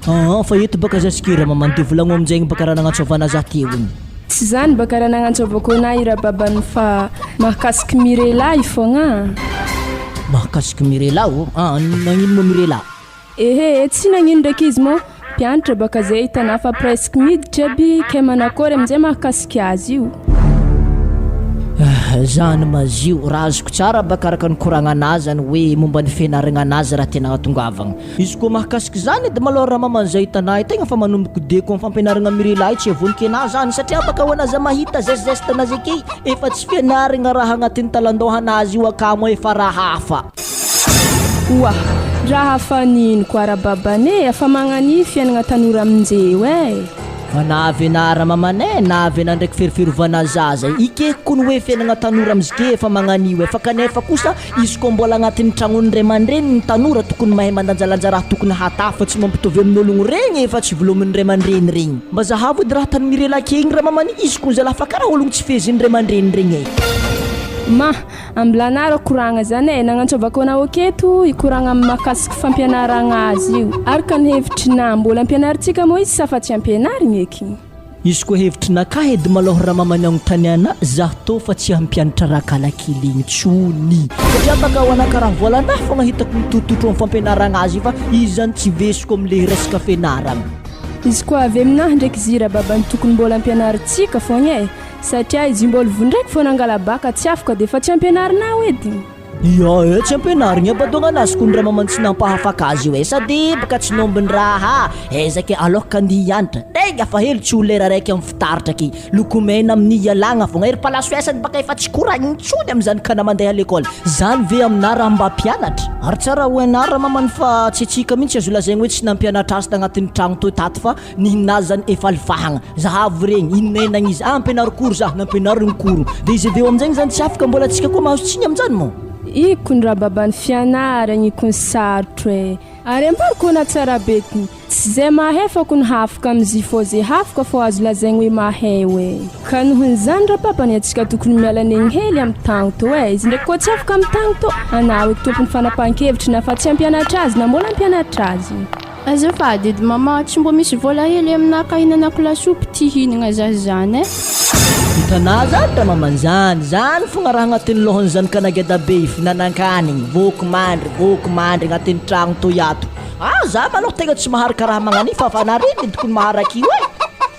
Aa fa eto baka za sike ramamany de volagno aminjegny baka raha nagnantsôvana za teo igny. Tsy zany baka raha nagnantsôvako anah i rababany fa mahakasiky Mirela i fogna a. Mahakasiky Mirela ô? Aa nagnino moa Mirela? Ehe, tsy nagnino ndraiky izy moa, mpianatra baka zay hitanà fa presque miditra aby kay manakôry aminjay mahakasiky azy io. Zany mazio, raha azoko tsara baka araka ny koragnanà zany hoe momba ny fianaragnanà azy raha tianà hahatongavagna. Izy koa mahakasiky zany edy malôha raha maman zay hitanà io tegna fa manomboko deko am fampianaragna mirelahy tsy avonikenà zany satria baka ho anà za mahita zestzeste anazy ake efa tsy fianaragna raha agnatin'ny talandohanazy io akamo efa raha hafa. Oa! Raha hafa nino koa rababane e, afa magnania fiainagna tanora aminjeo e! Fa na avy na ramamanay na avy na ndraiky feriferovana zaza ikeko kony hoe fiainagna tanora amizike efa magnanio e fa kanefa kosa izy koa mbola agnatin'ny tragnon'ny ray aman-dreny ny tanora tokony mahay mandanjalanja raha tokony hatà fa tsy mampitovy amin'ologno regny efa tsy velomin'ny ray aman-dreny regny mba zahavo edy raha tany mirelake igny ramamany izy kony zalahy fa karaha ologno tsy fehezin'ny ray aman-dreny regny e. Ma, Ambilanara koragna zany e, nagnantsovako anao aketo hikoragna amin'ny mahakasiky fampianaragna azy io. Araka ny hevitrinà, mbola ampianarintsika moa izy sa fa tsy ampianarigny eky? Izy koa hevitrinakahy edy malôha raha mama nagnontany anah zah tô fa tsy hampianatra raha kalakely igny tsony satria baka ho anah karaha voalanah fogna hitako mitototro am fampianaragna azy io fa izy zany tsy vesiko amle resaka fianaragna. Izy koa avy aminah ndraiky zira babany tokony mbola ampianarintsika fogna e. Satria izy io mbola vondraiky fô nangala baka tsy afaka de efa tsy ampianarinao edy. Ia eh, tsy ampianarigny abadogna anazy kony raha maman tsy nampahafaka azy io eh, sady baka tsy nombin-draha ezaka aloha ka andeha hianatra, tegna fa hely tsy ho lera raiky amin'ny fitaratra aky, lokomena amin'ny ialagna fogna, ery palaso esany baka efa tsy koragniny intsony amin'izany ka na mandeha à l'école, zany ve aminà raha mba mpianatra? Ary tsara ho hainà ramamany fa tsy antsika mihitsy azo lazaigny hoe tsy nampianatra azy tagnatin'ny tragno toy tato fa Ninazy zany efa alifahagna. Zahavo regny, inonenagna izy, ah ampianaro cours zah, nampianariny cours. De izy aveo aminjegny zany tsy afaka mbola tsika koa mahazo tsiny aminjany moa. Iko ny rababan'ny fianaragna iko ny sarotro e. Ary ambarako ana tsara be ty, tsy zay mahay fa kony hafaka amzy fô ze hafaka fô azo lazaigny hoe mahay oe. Ka nohon'izany rababany atsika tokony miala negny hely amy tagno tô e, izy ndraiky koa tsy afaka amy tagno tô, anao eky tompony fanapahan-kevitry na fa tsy hampianatra azy na mbola hampianatra azy. Azafady edy maman, tsy mbô misy vôla hely aminah ka hinanako lasopy ty hinagna zah zany eh. Hitanà zany ra maman zany, zany fogna raha agnatin'ny lôhany zany ka nageda be i finanankanigny, voky mandry, voky mandry agnatin'ny tragno toy ato. Ah za malôha tegna tsy maharaka raha magnan'io fa fa nareo edy tokony maharaka io eh.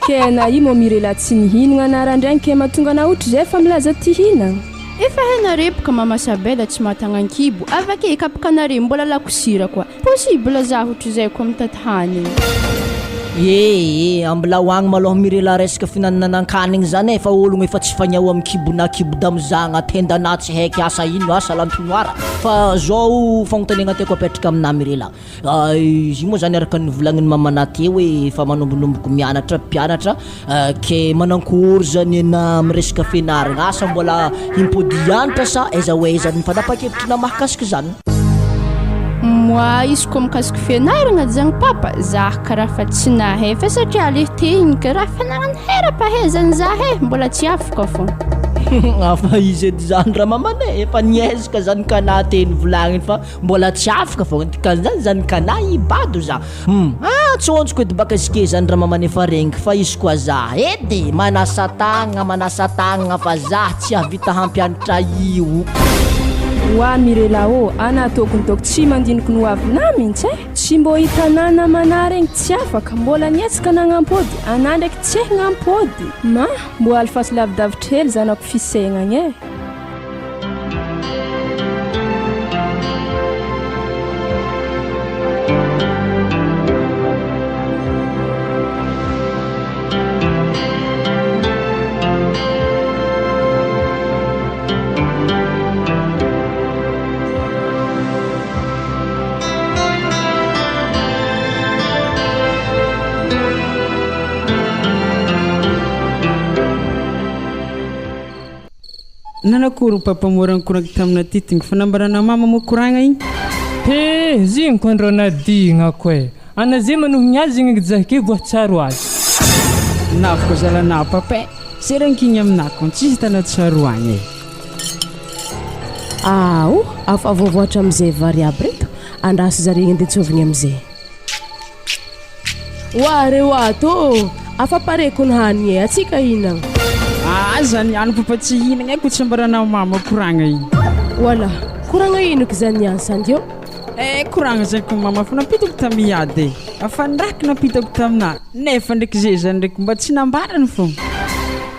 Ke na i mô Mirela tsy nihinagna narandraigny ke mahatonga anah otrzay fa milaza ty hinagna. Efa hainareo boka mama Sabela tsy mahatagna ankibo, avake kapoka anare mbola lako sira koa. Possible za hotrizay ko mitady hanigny. Ee, ambilao agny malôha Mirela resaka finananankanigny zany e, fa ologno efa tsy fagnao am kibo na kibo damozagna, tenda-na tsy haiky asa ino asa l'entonnoir. Fa zao fagnontaniagna tiako apetraka aminà Mirela, izy io moa zany araka ny novolagnin'i mamanà teo hoe efa manombonomboko mianatra, mpianatra, Ke manankory zany enà am resaka fianaragna? Asa mbola himpody hianatra sa aiza ho aiza ny fanapahan-kevitrinà mahakasika izany? Moi izy koa mikasiky fianaragna zagny papa zah karaha fa tsy nahay fa satria le tehigny karaha fa nagnano heram-pahaizana zah e mbola tsy afaka fô. Hafa izy edy zany ramamana e, efa niezaka zany kanà teny volagniny fa mbola tsy afaka fô, dikan'izany zany kanà hibado zah. Hum ah tsy onjoko edy baka izy ke zany ramamana efa regniky fa izy koa za edy manasa tagnana manasa tagnana fa za tsy hahavita hampianatra io. Oa Mirela ô, ana tokony toko tsy mandiniky ny hoavinà mintsy e! Tsy mbô hitanà namanà regny tsy afaka, mbôla nihetsika nagnampôdy, anà ndraiky tsy hagnampôdy! Ma, mbô alifaso lavidavitry hely zanako fisaignagna e! Nanakory papa mora nikoragna tamina ty tigny fanambarana mama moa koragna igny. He, zigny ko andro nadignako e! Ana ze manohigny azy igny jahke voatsaro azy. Navoko zalana papa e! Ze rankigny aminah kon tsisy tana tsaroagna e! Aao, afa voavoatra amizay vary aby reto, andraso zare igny de tsovigny amizay. Oa re oa tô! Afa-pareko ny hanigny e, atsika hihinagna. Aza ny any papa tsy hihinagna e, ko tsy ambaranao mama koragna igny. Oala, koragna ino ky zany niany Sandy ô? Eh, koragna zany ko mama fa nampitako tamy Iady e. Fa ny raha nampitako taminà, nefa ndraiky ze zany ndraiky mba tsy nambarany fô.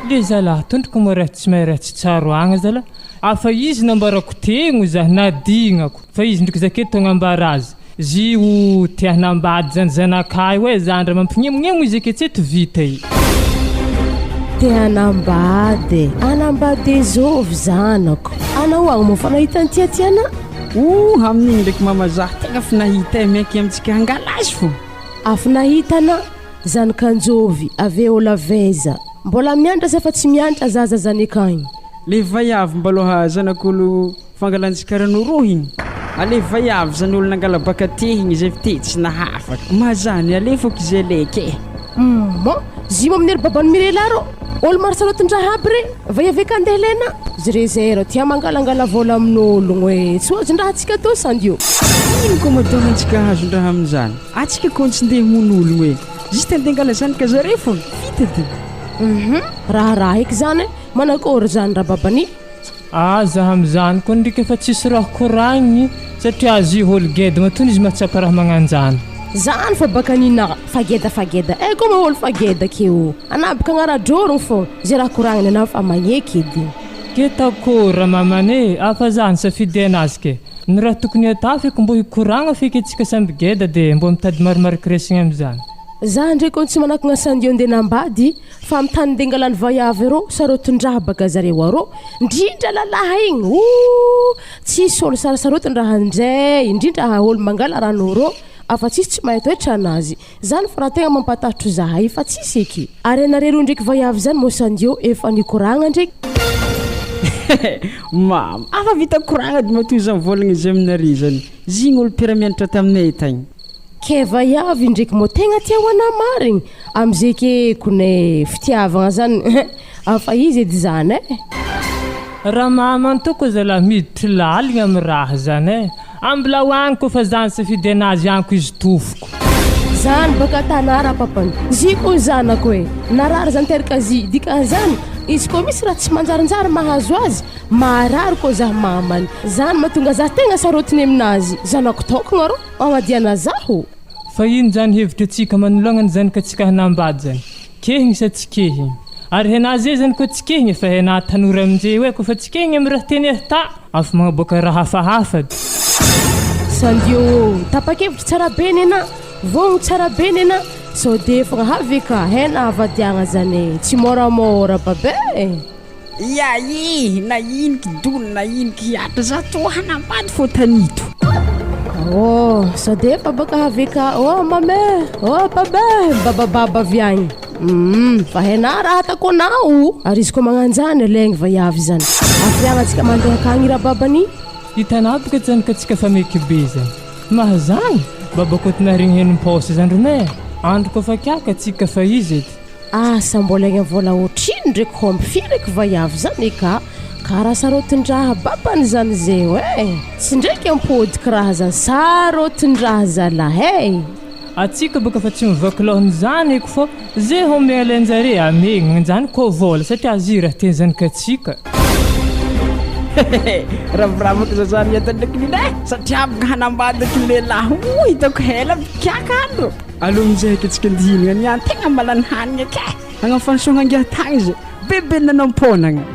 Le zalahy tondroko moa raha tsy mahay raha tsy tsaroagna zalahy, afa izy nambarako tegno zah nadignako. Fa izy ndriky zake tognambara azy. Zy o te hanambady zany zanakay oe za ndra mampignemognemo izy ake tse to vita e. Te hanambady e! Hanambady zovy zanako? Anao agny moa fa nahita ny tiatiana? Ouh amin'igny ndraiky mama zah tegna fa nahita e mianky amintsika hangala azy fô. Avy nahita ana zanakanjovy avy eo laveza. Mbola mianatra sa fa tsy mianatra zaza zanekagny? Le vaiavy mbaloha zanak'olo Fangalantsika rano roa igny. Alefa vaiavy zany olo nangala baka tehigny zay f'te tsy nahafaka. Mazany alefako izay leke e. Humm zimo amin'ny ry baban'i Mirela rô! Olo maro salotin-draha aby re! Vaiavy ka andeha lena! Zre zay rô tia mangalangala vola amin'ologno e! Tsy hoazon-draha antsika tô sandy ô! Ino koa mahatonga antsika hahazon-draha amin'izany? Atsika koa tsy ndeha hamono ologno e! Juste andeha hangala zanaka zare fôgna! Vita de! Humm raharaha eky zany e! Manakôry zany rababany? Aza amizany koa ndriky efa tsisy raha koragniny satria azy io olo geda matoa izy mahatsapa raha magnanjany. Zany fa baka nina fa geda fa geda eh koma olo fa geda keo anabaka agnara-drorogno fô ze raha koragniny anao fa magneky edy. Ke takôry ramamana e, afa za nisafidy anazy ke, ny raha tokony atao feky mbô hikoragna feky antsika samby geda de mbô mitady marimarika iraisagna amizany. Za ndray kony tsy manakagna sandio nde nambady Fa am tany ndengalany vaiavy arô sarotin-draha baka zareo arô, ndrindra lalahy igny ooh! Tsisy ôlo sarasarotiny raha ndray, indrindra raha ôlo mangala rano rô, afa tsisy tsy mahay toetra anazy. Zany fa raha tegna mampatahotro zahay fa tsisy eky. Ary anare roa ndreky vaiavy zany mô sandio efa nikoragna ndreky. Mama, afa vita koragna de matoa za mivôlagna izy aminare zany, zigny ôlo mpiara-mianatra taminay tagny. Kay vaiavy ndreky mô tegna tia ho anah marigny amizay ke kone fitiavagna zany hein afa izy edy zany eh. Raha mahamantoko zalahy miditry laligna am raha zany eh, ambilao agny kofa zany safidy anazy agny ko izy tofoko. Zany baka tanà rapapany zy ko zanako e narary zany teraka zy dikan'izany izy ko misy raha tsy manjarinjary mahazo azy marary ko zah mamany zany mahatonga zah tegna sarotiny aminazy zanako tokagna rô. Agnadiana zaho? Fa ino zany hevitry tsika manoloagna ny zanaky tsika hanambady zany? Kehigny sa tsy kehigny? Ary henà zay zany koa tsy kehigny fa henà tanora aminjay io e koa fa tsy kehigny amy raha teny ta afo magnaboaka raha hafahafa de. Sandio ô, tapa-kevitry tsara be nenà, vogno tsara be nenà, sao de efa avy ka, hena havadiagna zany e, tsy môramôra babe e. Ia e! Na ino kidona na ino kihatra za toa hanambady fô tanito. Oh, sao de efa baka HVK, oh mame, oh babe, babababa avy agny. Hum, fa hainà raha ataoko anao. Ary izy koa magnanjany alaigny vaiavy zany. Avy agny antsika mandeha akagny rababany. Hitanà boka zany ka tsika fa meky be zany. Mahazany, babakoto naharegny henim-paosy zany ry mè. Andro koa fa kiaka tsika fa izy edy. Asa mbola egna vola otrino ndreky homby firy eky vaiavy zany e ka kara sarotindraha babany zany zeo e tsy ndreky ampodiky raha zany sarotindraha zalahy e. Atsika boka fa tsy mivaky lohany zany eky fô ze homegna alainjare amegna zany kô vola satria azy raha teny katsika. Ravoravo za zany mientana ndraiky nina e satria boka hanambady eky lehilahy o hitako hela mikiaka andro. Aleo amin'izay eky antsika andeha hihinagna niany tegna malany hanigny eky e! Hagnano fanosogna angiahy tagny zay, bebe nanam-pônagna.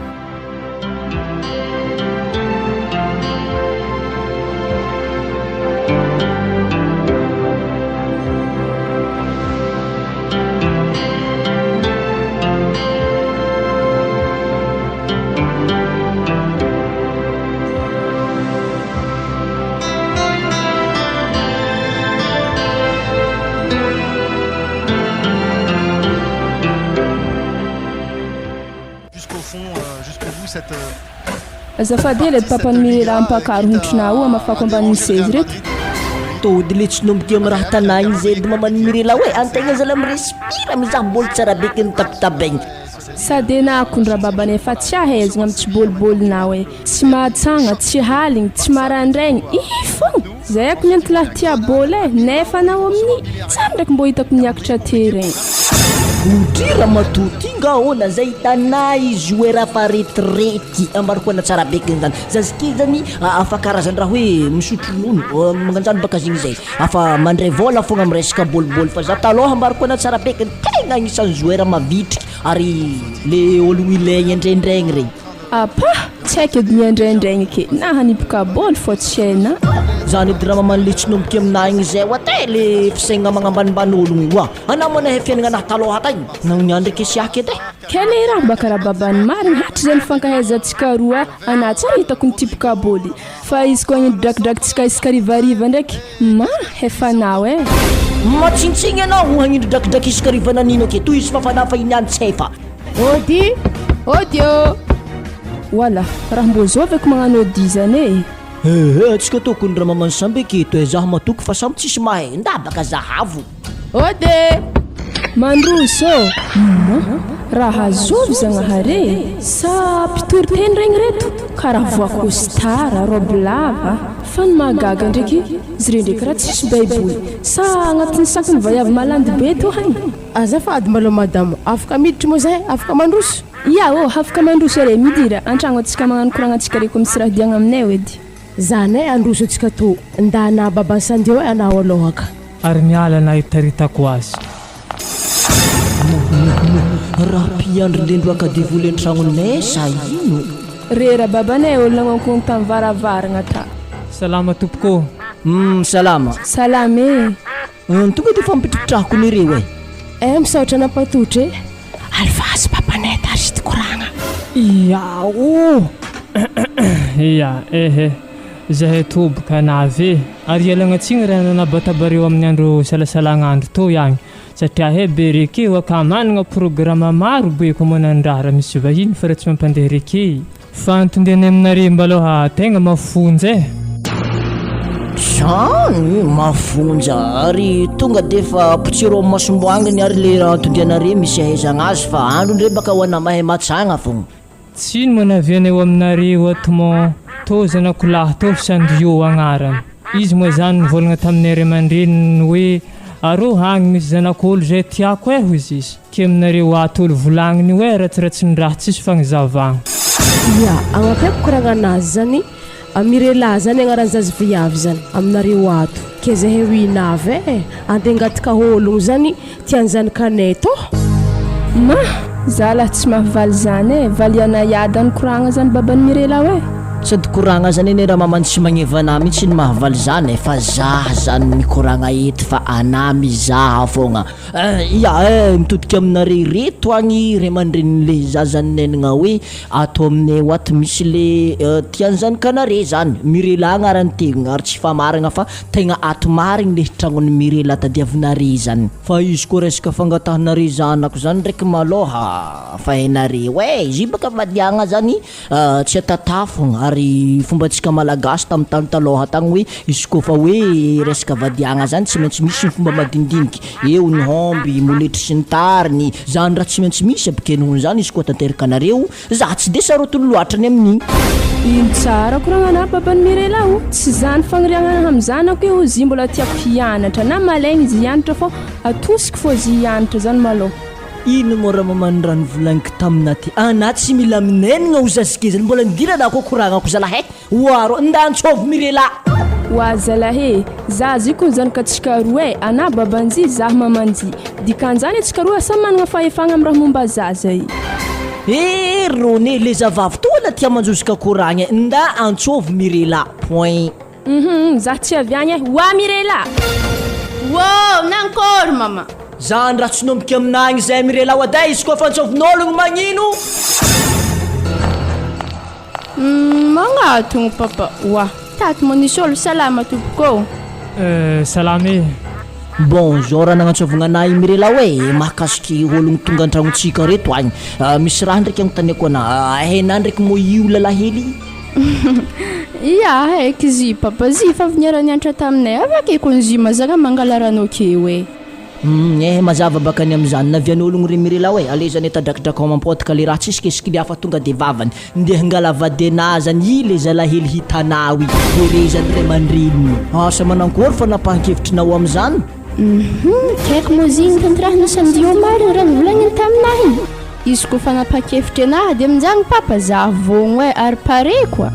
Azafady ela ry papan'i Mirela ampakaro hotrinà o hamafako ambanin'ny seza ireto. Tody le tsy nomby am raha tanagny zay edy maman'i Mirela oe antegna zala mi-respire mizaha mbôly tsara be ky nitabitabegny. Sady enà kony rababanay fa tsy ahaizagna am tsy bôlibôlinao e! Tsy mahatsagna, tsy haligny, tsy marandraigny, ih fogna! Zay ako ny antilahy tia bôly e, nefa anao amin'ny tsary ndraiky mbô hitako miakatra terrain. Odry ramatoa ty nga ahoana zay hitanà izy oe raha fa retirety ambarako ana tsara be kny zany zazakely zany afa karazan-draha hoe misotro ronono magnanjany baka zegny zay afa mandray vôla fogna am resaka bôlibôly fa za talôha ambarako ana tsara be kny tegna agnisan'ny joueur mavitriky ary le ôlogno ilaigny andraindraigny regny. Apa! Tsy haiko edy miandraindraigny ke na hanipoka bôly fô tsy hainà. Zany edy raha mamaly le tsy nomboky aminah igny zay oa te le fisaigna magnambanimbany ologno igny oa anah moa nahay fiaignana anah talôha tagny na niany ndraiky esiaky edy e. Kay le raha mba karaha babany marigny hatrizay nifankahaizantsika roa anah tsara hitako nitipoka bôly fa izy koa hagnindro-drakidrakintsika isaka harivariva ndraiky ma hefanao e. Matsintsigny anao hagnindro-drakidraky isaka hariva nanino ake tohizo fa fanahy fa iny ihany tsy hefa. Ody! Ody ô! Wala, raha mbô zao ko magnano ody zany e! Ehe, antsika tokony raha mamany samby aketo e, zaho matoky fa samy tsisy mahay, ndabaka zahavo. Ody e! Mandroso ô! Maman, raha zovy Zagnahary e! Sa mpitory teny regny reto? Karaha voa costard, robe lava, fa ny mahagaga ndraiky, izy reo ndraiky raha tsisy baiboly, sa agnatin'ny sakin'ny vaiavy malandy be tô hagny? Azafady malou madamo, afaka miditry moa zahay? Afaka mandroso? Ia ô, afaka mandroso are, midira antragno atsika magnano koragna atsika reko misy raha diagna aminay edy. Zanay handroso atsika tô, ndana baban'i Sandio e anao alohaka. Ary miala na itaritako azy. Raha mpiandry lendro haka devoly an-tragnonay sa ino? Re rababanay olo nagnankono tam varavaragna ta. Salama tompoko ô. Humm salama. Salama e. Hum tonga de efa mipitripitrahako nereo e. Eh misaotra nampatotra e. Alefaso papanay tarisy koragna. Ia o! Ia ehe, zahay toboka navy e! Ary ialagna tsiny raha nanabatabareo amin'ny andro isalasalagna andro tô ihany satria he be reke oa ka managna programa maro be ko manandraha raha misy vahiny fa raha tsy mampandeha reke. Fa antondianay aminareo mbaloha tegna mafonja e. Zany mafonja ary tonga de efa potsiro amin'ny masomboanginy ary le raha antondianareo misy ahaizagna azy fa andro ndre baka ho ana mahay matsagna fogna. Tsy ino moa navianay ho aminareo ato mon tô zanako lahy tô Sandio agnarany. Izy moa zany nivolagna taminay ray aman-dreniny hoe arô agny misy zanak'olo zay tiako eh hozy izy. Ke aminareo ato olo volagniny hoe ratsiratsindraha tsisy fagnazavagna. Ia, agnampeko koragna anazy zany, Mirela zany agnaran'ny zaza viavy zany aminareo ato, ke zahay ho inavy eh, andeha angataka ologno zany tian'ny zanakanay tô. Ma, za lah tsy mahavaly zany eh, valiana iadany koragna zany baban'i Mirela oe. Sady koragna zany anie ramamany tsy magneva anah mihitsy ny mahavaly zany eh, fa zah zany mikoragna eto fa anah mizaha fogna. Eh, ya eh, mitodika aminareo ireto agny ray aman-drenin'le zaza ninenagna hoe ato aminay ho ato misy le tian'ny zanakanare zany, Mirela agnarany tegna ary tsy famaragna fa tegna ato marigny le tragnon'i Mirela tadiavinare zany. Fa izy koa resaka fangatahanare zanako zany ndraiky malôha fa hainareo eh, izy io baka vadiagna zany Tsy atatafo ary fombantsika malagasy tamin'ny tany taloha tagny hoe izy koa fa hoe resaka vadiagna zany tsy maintsy misy ny fomba madinidiniky, eo ny homby, moletry sy ny tariny, zany raha tsy maintsy misy aby ke nohon'izany izy koa tanteraka anareo, za tsy de sarotiny loatra ny amin'igny. Ino tsara koragnana baban'i Mirela o! Tsy zany fagniriagnana am zanako io zy mbola tiako hianatra na malaigny izy hianatra fô atosiko fô zy hianatra zany malôha. Ino moa ramamany raha novolagniko tamina ty anah tsy mila minenigna ho zazikely zany mbola nidirana koa koragnako zalahy e oaro ndantsôvy mirela. Oa zalahy e, za zy kony zanakatsika roa e, anah babanjy, zah mamanjy, dikanzany atsika roa samy managna fahefagna am raha momba zaza i. Eh rony e, le zavavy toa la tia manjozika koragna e, nda antsôvy mirela point. Hum za tsy avy agny eh! Oa Mirela! Woo! Nankôry mama! Zany raha tsy nomboky aminah igny zay Mirela oa dai izy koa fa antsôvin'ôlogno magnino? Hum magnatogno papa oa! Tato moa nisy ôlo salama tompoko ô! Euh salama e! Bon zao raha nagnantsôvigna anah i Mirela oe mahakasiky ôlogno tonga antragnontsika reto agny, misy raha ndraiky agnontaniako anah, hainah ndraiky moa io lalahely? Ia haiko izy papa, zy efa avy niara-nianatra taminay, avy akaiky ny zy mazana mangala rano akeo e. Humm eh mazava baka ny amizany navian'ologno ry mirelao eh aleza ny tadrakidrakao mampôtaka le raha tsisy kesiky le hafa tonga de vavany ndeha hangala vady anah zany i le zalahely hitanao i verezany ray aman-dreniny asa manankory fanapahan-kevitrinao amizany? Humm kaiky moa izy igny tanterahina samedi omaly raha nivolagniny taminah igny. Izy ko fanapahan-kevitry anah de aminjagny papa zah vogno eh ary pare koa.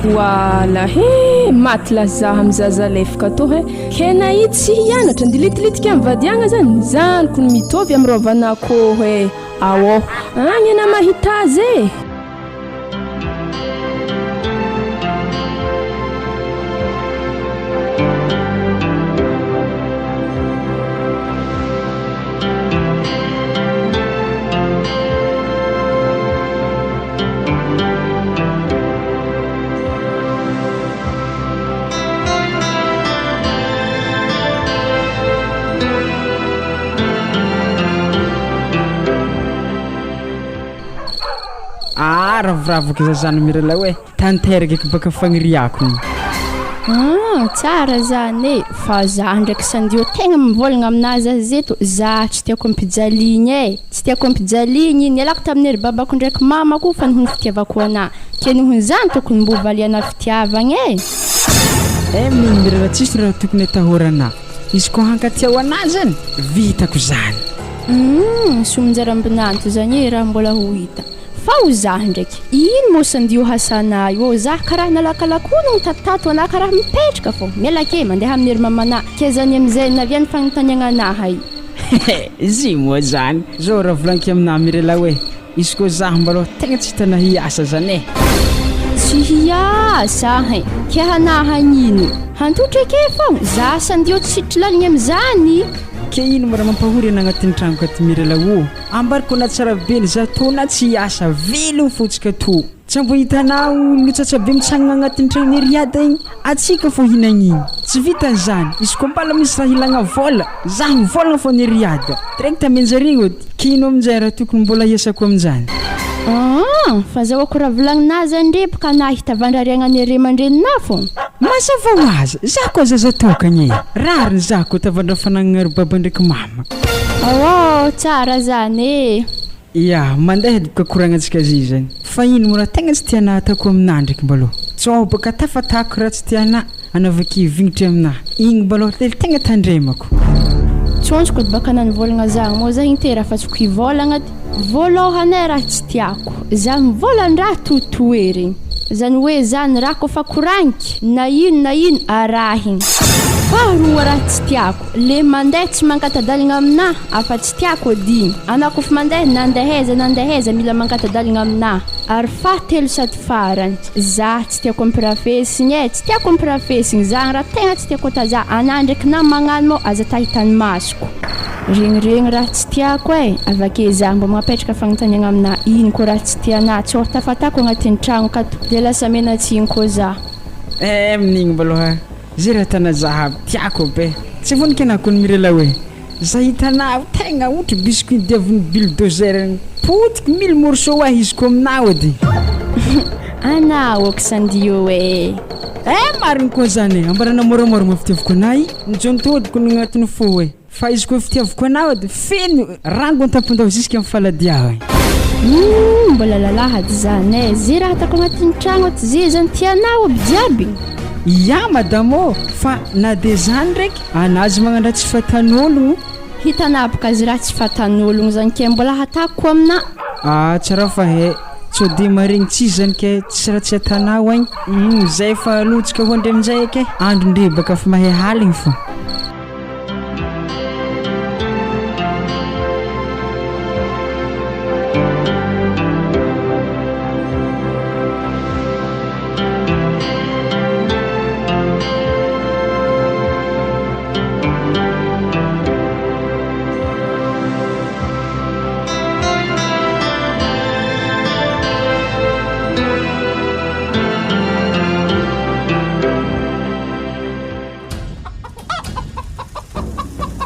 Voila he! Maty la zah am zaza lefaka tô he! Ke na i tsy hianatra ndilitilitika am vadiagna zany zany ko ny mitovy am rovan'akoho e! Aoh! Agny ana mahita azy e! Ah ravoravoka zazany miralao e, tanteraka eky baka fagniriako igny. Ah tsara zany e, fa za ndraiky sandio tegna mivôlagna aminazy aza zeto, za tsy tiako ampijaliagna e, tsy tiako ampijaliagna iny, nialako tamin'ny ry babako ndraiky mamako fa noho ny fitiavako anah, ke noho zany tokony mbô valiana fitiavagna e. Eh mino miralao tsisy raha tokony atahorana, izy koa hankatia ho anah zany vitako zany. Humm somonjarambinanto zany e raha mbola ho hita. Fa ho zah ndraiky ino moa sandio hasanà io ô zah karaha nalakalakono tatato anah karaha mipetraka fô miala ke mandeha amin'ny ry mamanà ke zany amizay naviany fagnontaniagna anah i. Hehe zy moa zany zao raha volaniko aminà mirela hoe izy koa zah mbalôha tegna tsy hitanà hiasa zany e. Tsy hiasa hein! Ke hanà hagnino? Hantotra eke fô zah sandio tsy siditry laligny amizany. Ke ino moa raha mampahory anà agnatin'ny tragnoko aty mirela ô? Ambarako na tsara be ny za tô na tsy hiasa velogno fotsika tô. Tsy mbo hitanao lotsatsa be mitsangana agnatin'ny tragnon'i Riada igny atsika fô hinagn'igny. Tsy vitan'izany, izy koa mbala misy raha ilagna vôla, za mivôlagna fô ny Riada. Direct amenjareo edy. K'ino aminjay raha tokony mbola hiasako aminjany? Aa, fa zahoako raha volagninà zany ndre bka nà hitavandrariagna ny ray aman-dreninà fô. Mazava ho azy, za koa zaza tokagna e! Rariny za koa tavandra fanagnana ry baba ndraiky mama. Aoao, tsara zany e! Ya, mandeha doka koragnantsika azy zany. Fa ino moa raha tegna tsy tianà ataoko aminà ndraiky mbalôha? Tsao baka tafatako raha tsy tianà anaovako vignitry aminà. Igny mbalôha le tegna tandremako. Tsôntsoko edy baka nanivôlagna zah moa zah igny te raha fa tsy ko hivôlagna edy. Vôlôhany e raha tsy tiako, zah mivôlan-draha totoherigny. Zany hoe zany raha kôfa koragniky na ino na ino arahigny. Faharoa raha tsy tiako, le mandeha tsy mankatadaligna aminah afa tsy tiako adigny. Anah kôfa mandeha na andeha aiza na andeha aiza mila mankatadaligna aminah. Ary fahatelo sady farany, zah tsy tiako ampirafesigny e, tsy tiako ampirafesigny, zany raha tegna tsy tiako atao zah, anah ndraiky na magnano moa aza ta hitan'ny masoko. Regny regny raha tsy tiako e, avake zah mba mapetraka fagnontaniagna aminah ino koa raha tsy tianah, tsy tafatako agnatin'ny tragno akato de lasa menatsiny koa zah. Eh amin'igny mbaloha ze raha tana zah aby tiako be, tsy vonoky anah kony mirela hoe za hitanao tegna otry biscuit diavin'ny bulldozer igny potiky mille morceaux ah izy ko aminao edy. Anao ok sandio e. Eh marigny koa zany e, ambarana moramora moa fitiavako anah i, nijontodiko ny agnatin'ny fo e. Fa izy koa fitiavako anao de feno rango an-tampon-doha jusqu'à amin'ny faladiaho e. Humm mbola lalahady zany e, ze raha ataoko agnatin'ny tragno ato ze zany tianao aby jiaby? Ya madame ô, fa na de zany ndraiky anazy magnano raha tsy fatan'ologno. Hitanà boka ze raha tsy fatan'ologno zany ke mbola hatako ko aminà. Ah tsara fa he, sao de maregny tsisy zany ke tsisy raha tsy atanao agny. Humm zay fa alohantsika ho andry aminjay eky e, andro ndre baka fa mahay haligny fô.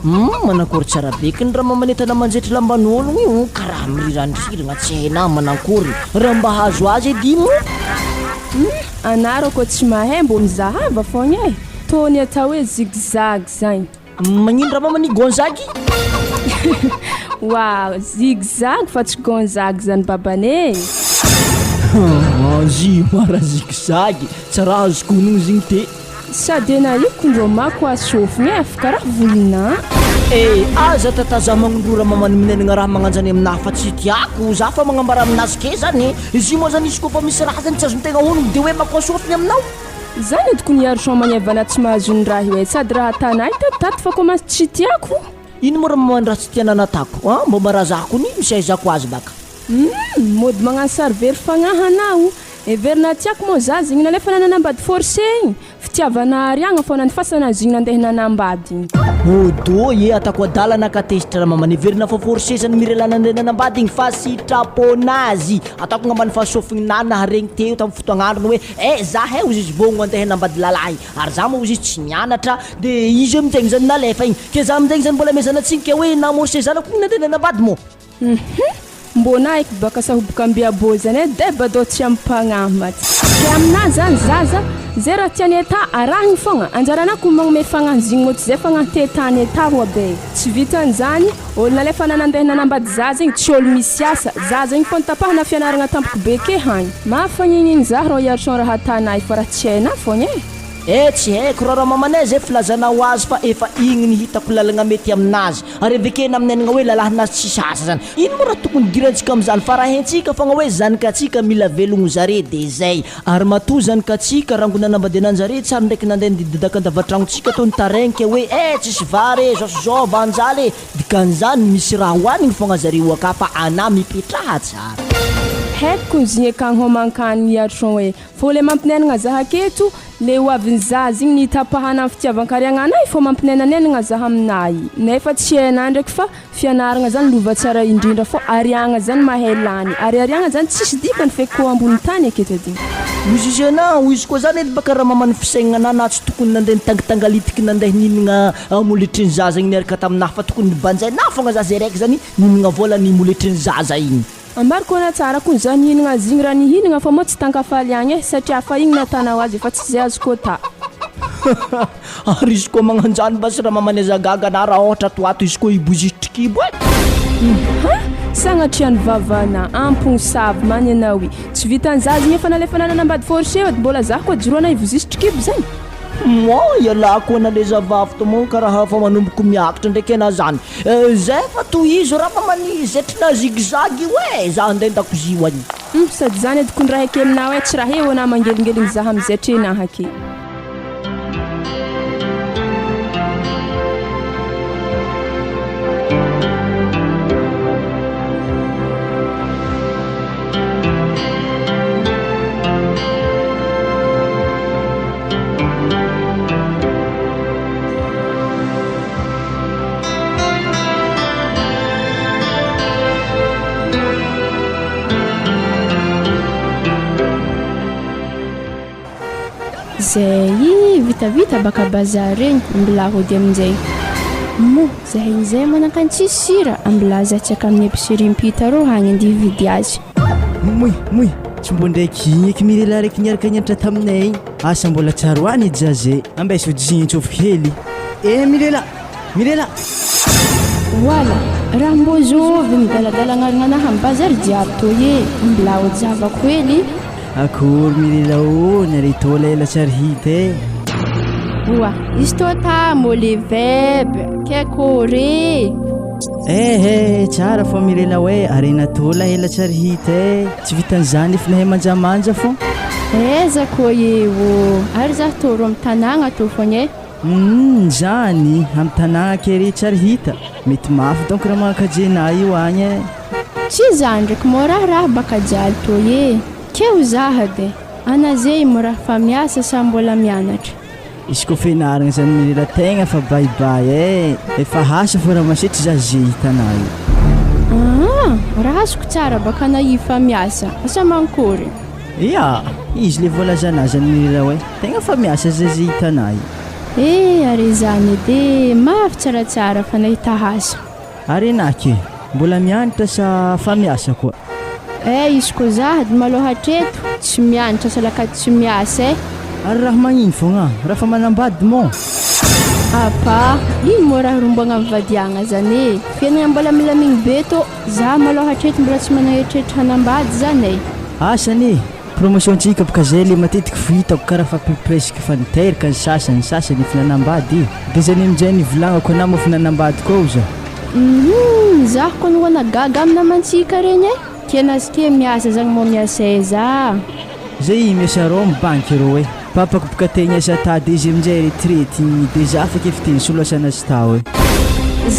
Humm manakory tsara be kny raha mamanetana manjaitra lamban'ologno io karaha mirirandriragna tsy hainà manankory raha mba hahazo azy edy moa. Humm anareo koa tsy mahay mbô mizahava fogna e, tô ny atao hoe zigzag zagny. Magnino ramama ny Gonzague? Waouh, zigzag fa tsy Gonzague zany babane e! Zy mara zigzag, tsy raha azoko onogno zigny te. Sady ena io kondro mako a sofigny e, fa karaha volonà. Eh, aza tataza magnondro ramama ny minenagna raha magnanjany aminah fa tsy tiako, za fa magnambara aminazy ke zany e, izy moa zany izy koa fa misy raha zany tsy azon-tegna onogno de hoe mako a sofigny aminao. Zany edy kony hiaro son magnevana tsy mahazo ny raha io e, sady raha atanay tato tato fa commence tsy tiako. Ino moa ramama ny raha tsy tiana natako an, mba marazako ny misy ahaizako azy baka. Humm, mody magnano sary very fagnahy anao, heverina tiako moa za zegny nalefa nananambady forcé igny, Fitiavana ariagna fô nandifasana azy igny nandeha nanambady igny. Bodo ye atako adala na ka tezitra ramama neverina fa forcé zany mirelana nandeha nanambady igny fa sitraponazy ataoko ngambany fa sofigny na naharegny teo tam fotoagnandrony hoe eh za he ozy izy vogno andeha hanambady lalahy ary za moa ozy izy tsy nianatra de izy aminjegny zany nalefa igny ke za aminjegny zany mbola amezana tsiny ke hoe namorcé zanako igny nandeha nanambady moa. Hum mbô nahiko baka sahoboka ambiabô zany e deba dô tsy am-pagnahy matsy. Ke aminah zany zaza, ze raha tiany atà arahigny fogna, anjaranah ko magnome fagnahy zigny mô tsy zay fagnahy te tany atà roa be. Tsy vitan'izany, olo nalefa nanandeha nanambady zaza igny tsy olo misy asa, zaza igny fô nitapahana fianaragna tampoko be ke hagny. Mahafagnigny zah rô iarison raha atanah fa raha tsy hainah fogna e. Eh tsy haiko raha ramamanay zay filazanao azy fa efa igny ny hitako lalagna mety aminazy ary avekena aminenagna hoe lalahinazy tsisy asa zany ino moa raha tokony idirantsika amizany fa raha haintsika fogna hoe zanakatsika mila velogno zare de zay ary matoa zanakatsika rango nanambadiana anjare tsary ndraiky nandeha nidididaka andavatragnontsika tô nitaregny ke hoe eh tsisy vary e zao sy zao vanjaly e dikan'izany misy raha hoanigny fogna zareo aka fa anà mipetraha tsara. Haiko ny akagny homan-kanigny iarison e Fô le mampinenagna zah aketo, le ho avin'ny zaza igny nitapahana ny fitiavan-kariagna anay fô mampinenanenagna zah aminay, nefa tsy hainah ndraiky fa fianaragna zany lova tsara indrindra fô ariagna zany mahay lany, ary ariagna zany tsisy dikany feky kô ambony tany aketo edy. Hoy izy anah, hoy izy koa zany edy baka raha mamany fisaignana anah tsy tokony nandeha nitangitangalitika nandeha nihinagna moletry ny zaza igny niaraka taminah fa tokony nibanjainah fogna za zay raiky zany nihinagna vola ny moletry ny zaza igny. Ambarako ana tsara koa za nihinagna azy igny raha nihinagna fa moa tsy tankafaliagna eh satria fa igny natanao azy efa tsy zay azoko ata. Ary izy koa magnanjany basy raha mamany aza gaga na raha ôhatra ato ato izy koa hibozisitry kibo eh. Hum sagnatria ny vavana ampogno savy many anao i tsy vitan'ny zaza igny efa nalefa nanambady forcé ody mbola za koa joroana hivozisitry kibo zany. Moi ialahy koa na le zavavy to moa karaha fa manomboko miakatra ndraiky anah zany. Zay fa tohizo raha fa mani zetrina zigzag io e! Za andeha an-dakozia ho agny. Hum sady zany edy kony raha ekeminao e tsy raha eo anah mangelingeligny zah amizay trenah ake. Zay vitavita baka bazary regny mbola hody aminjay. Moa zahay izay manakany tsisy sira mbola zatsaka amin'ny épicerie mpita rô hagny andeha hividy azy. Moy, moy, tsy mbô ndraiky igny eky Mirela raiky niaraka nianatra taminay igny. Asa mbola tsaroany i Jaze. Ambaiso jintsofo hely. Eh Mirela! Mirela! Voila! Raha mbô zovy midaladala agnarana anahy am bazary jiaby toy e! Mbola ho javako hely. Akory Mirela ô, nare tô lela tsy ary hita e! Oa, izy tô ta mô le veb, ke kore. Eh eh, tsara fô Mirela oe, arena tô la ela tsy ary hita e! Tsy vitan'izany efa nahay manjamanja fô. Aiza koa eo, ary zah tô ro am tanàgna tô fogna e. Humm zany, am tanàgna kere tsy ary hita, mety mafy donc raha mankajena io agny e. Tsy zah ndraiky mô raha raha baka jaly tô e, keo zah de, ana zey mô raha fa miasa sa mbola mianatra. Izy koa fianaragna zany mirera tegna fa bye bye eh! Efa asa fô raha masetry za ze hitanà io. Aa! Raha azoko tsara baka na i fa miasa, asa mankory? Ya! Izy le voalazanà zany mirera hoe tegna fa miasa za ze hitanà io. Eh! Are zany edy e! Mafy tsaratsara fa nahita asa. Ary enà ke? Mbola mianatra sa fa miasa koa? Eh izy koa zah dy malôha hatreto tsy mianatra salakady tsy miasa eh. Ary raha magnino fogna? Raha fa manambady mô? Apa, ino moa raha romboagna mivadiagna zany e? Fiainagna mbola milamigny be tô, za malôha hatreto mbola tsy managna eritreritra hanambady zany e. Asa anie, promotion-tsika boka zay le matetiky fo hitako karaha fa peu presque fa niteraka ny sasany, ny sasany efa nanambady e. De zany aminjay nivolagnako anah moa fa nanambady koa oza. Humm, zaho kony hoana gaga am namantsika regny e! Ke nazy ke miasa zagny moa miasa aiza? Zay miasa rô am banky rô e. Papako boka te niasa tady izy aminjay retraite igny de za afaka efa te nisolo asa anazy tao e.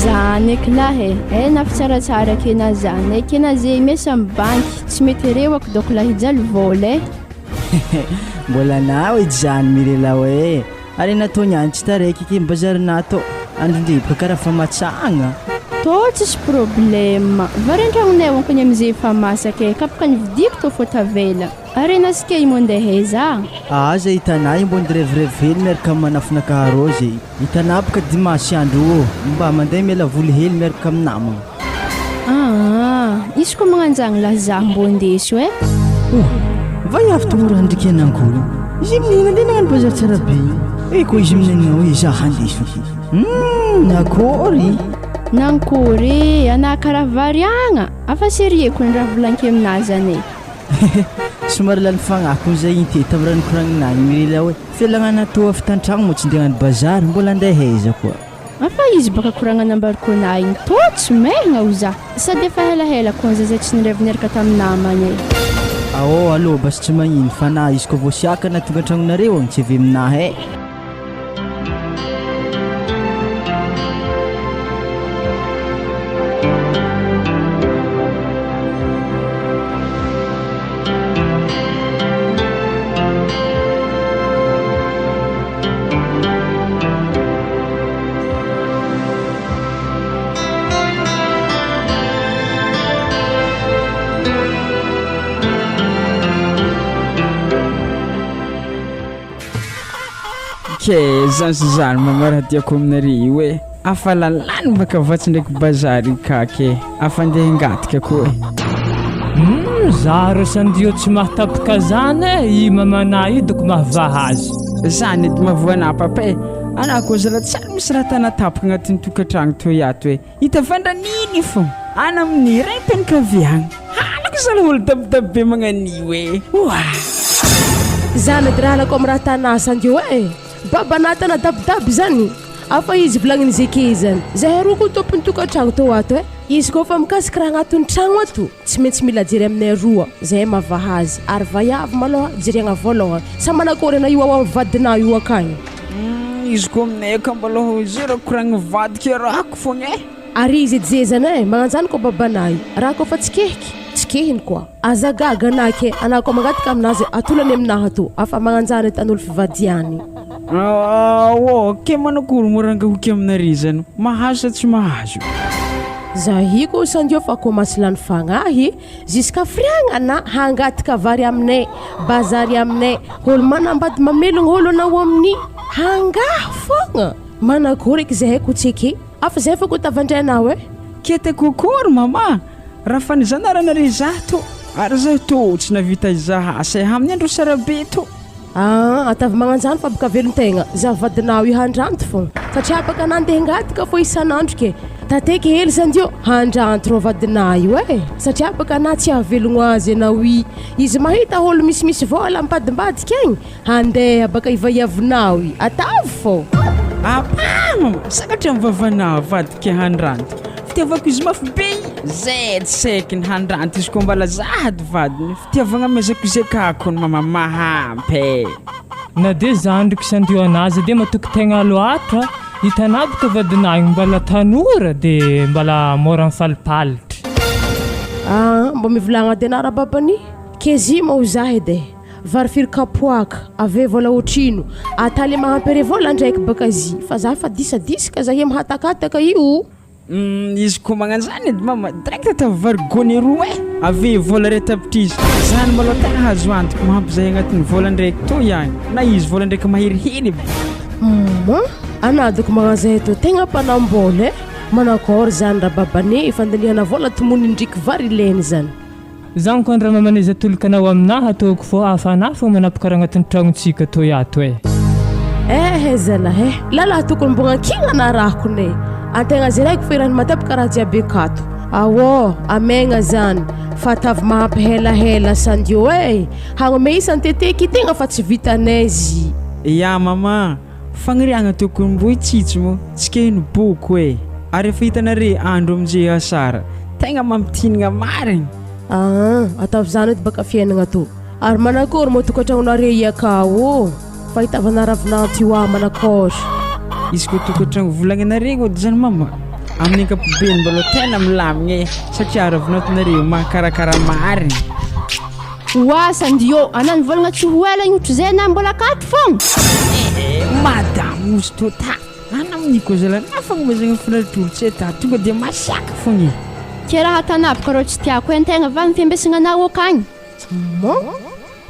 Zany eky lahy e! Eh na fitsaratsara ke na zany e, ke na ze miasa am banky tsy mety rewako dôko lahy hijaly vôla e. Mbola anao edy zany Mirela oe! Ary natao niany tsy taraiky ke mba zary natao androndriboka karaha fa matsagna. Tô tsisy problème, vary antragnonay aonkony amizay efa masaka e, kapoka nividiako tô fô tavela. Ary enasika io mandeha aiza? Aza hitanà io mbô nirevirevy hely miaraka am manafina kaharô ze hitanà boka dimanche andro ô mba mandeha miala voly hely miaraka am namagna. Aa izy ko magnanjagny lahy zah mbô ndeso e. Oh! Vai avy to raha ndriky anangory izy amin'igny andeha nagnano bazary tsara be igny e ko izy amin'igny hoe za handeso aty hum nakory. Nankory e, anah karaha variagna, afa sérieux ko ny raha volaniko aminah zany e. Somary lany fagnahy koa zay iny te tamin'ny raha nikoragninah igny Mirela hoe fialagna natao avy tantragno moa tsy ndeha hagnano bazary mbola andeha aiza koa. Fa izy baka koragna nambariko anah igny tô tsy maigna ho za sady efa helahela koa za zay tsy nirevy niaraka tamin'ny namagna e. Aô alô basy tsy magnino fa na izy koa voasiaka na tonga antragnonareo agny tsy avy aminah e. Ke zany sy zany mama raha tiako aminareo io e, afa lalany baka vatsy ndraiky bazary kaky e, afa andeha hingatika koa e. Humm za rô sandio tsy mahatapaka zany e, i mamanà io doko mahavaha azy. Zany edy mahavoa anà papa e, anà koa zala tsary misy raha tana tapaka agnatin'ny tokantragno toy ato e, hita fandraniny fô, ana amin'ny raim-pianakaviagna, halako zala olo dabodabo be magnan'io e, oa. Zany edy raha halako amy raha tanà sandio e, babanà tana dabodabo zany. Afa izy volagniny zeke zany. Zahay roa koa tompony tokantragno tô ato eh. Izy koa fa mikasiky raha agnatiny tragno ato, tsy maintsy mila jery aminay roa, zahay mahavaha azy. Ary vaiavy malôha jeregna vôlôhany. Sa manakôry anao io ao amy vadinao io akagny? Humm izy koa aminay aka mbalôha zera koragny vadiko iarahako fogna eh. Ary izy edy zezana eh, magnanjany koa babanay, raha koa fa tsy kehiky, tsy kehiny koa. Aza gaga anah ke, anah koa mangataka aminazy atolany aminaha ato, afa magnanjany atan'olo fivadiany. Aoo, ke manakory moa ranga hoky aminare zany, mahazo sa tsy mahazo? Zahiko sandio fa komasy lany fagnahy jusqu'à firiagna na hangataka vary aminay, bazary aminay, olo manambady mamelogno olo anao amin'ny hangaha fogna, manakory eky zahay ko tsy eke, afa zahay fô ko tavandrainao e. Kete kokory mama, raha fa nizanaranare zah tô, ary zah tô tsy navita hizaha asa amin'ny andro sarabe tô. Aa atavy magnanjany fa boka velon-tegna za vadinao io handranto fô satria baka nandeha angataka fô isan'andro ke tateky hely sandio handranto rô vadinao io e satria baka na tsy hahavelogno azy anao i izy mahita olo misimisy vôla ambadimbadika agny handeha baka i vaiavinao i atavy fô. Apà! Sakatra ny vavanao avadika handranto. Fitiavako izy mafy be i, zay tsy saiky ny handranto izy koa mbala zahady vadiny. Fitiavagna amezako izay kako ny mama mahampy e. Na dia zandriko sy andiana aza dia matoky tegna loatra, hitanà boka vadinà igny mbala tanora dia mbala mora mifalipalitry. Aa mbô mivolagna ady anah rababany, kezi moa ho zah edy e, vary firy kapoaka, ave vôla otrino, ata le mahampy are vôla ndraiky baka zy, fa zah fa disadisaka zah mihatakataka io. Humm izy koa magnanzany edy mama direct atao vary gony roa eh! Avy eo vola ray tapitrisa zany malôha tegna azo antoko mahampy zahay agnatin'ny vola ndraiky tô ihany na izy vola ndraiky mahery hely aby. Humm anah doko magnanzay tô tegna mpanambola eh! Manakôry zany rababane fandinihana vola tomoniny ndriky vary ilainy zany. Zany koa ndra mamaneza toloka anao aminaha ataoko fô afanà fô manapaka raha agnatin'ny tragnontsika toy ato eh. Ehe zalahy eh, lalahy tokony mbô ankilana rahako ne. Antegna zay raiky fa irany matapaka raha jiaby akato. Aô, amegna zany fa atavy mahampihelahela sandio eh. Hagnome isa ny teteky tegna fa tsy vitanay zy. Ya mama, fagniriagna tokony mbo hitsitsy moa, tsy ke hino boko e! Ary efa hitanare andro amizay asara, tegna mampitinigna marigny. Aa, ataovy zany edy baka fiainagna tô. Ary manakory moa tokantragnonare i akao ô? Fahitavana ravinanty io ah manakory. Izy koa tokantragno volagninare ody zany mama, amin'ny ankapobeny mbola tena milamigna e, satria ravinantinareo mahakarakara marigny. Oa Sandio, anà nivolagna tsy ho ela igny otrzay anà mbola akato fogna. Ehe, madame ozy tota, ana amin'ny koa zalahy na fagnomezagna finaritr'olo tsy hay ta tonga dia masiaka fogna e. Ke raha atanaboko rô tsy tiako e, antegna va ny fiambesagna anà okagny. Mon,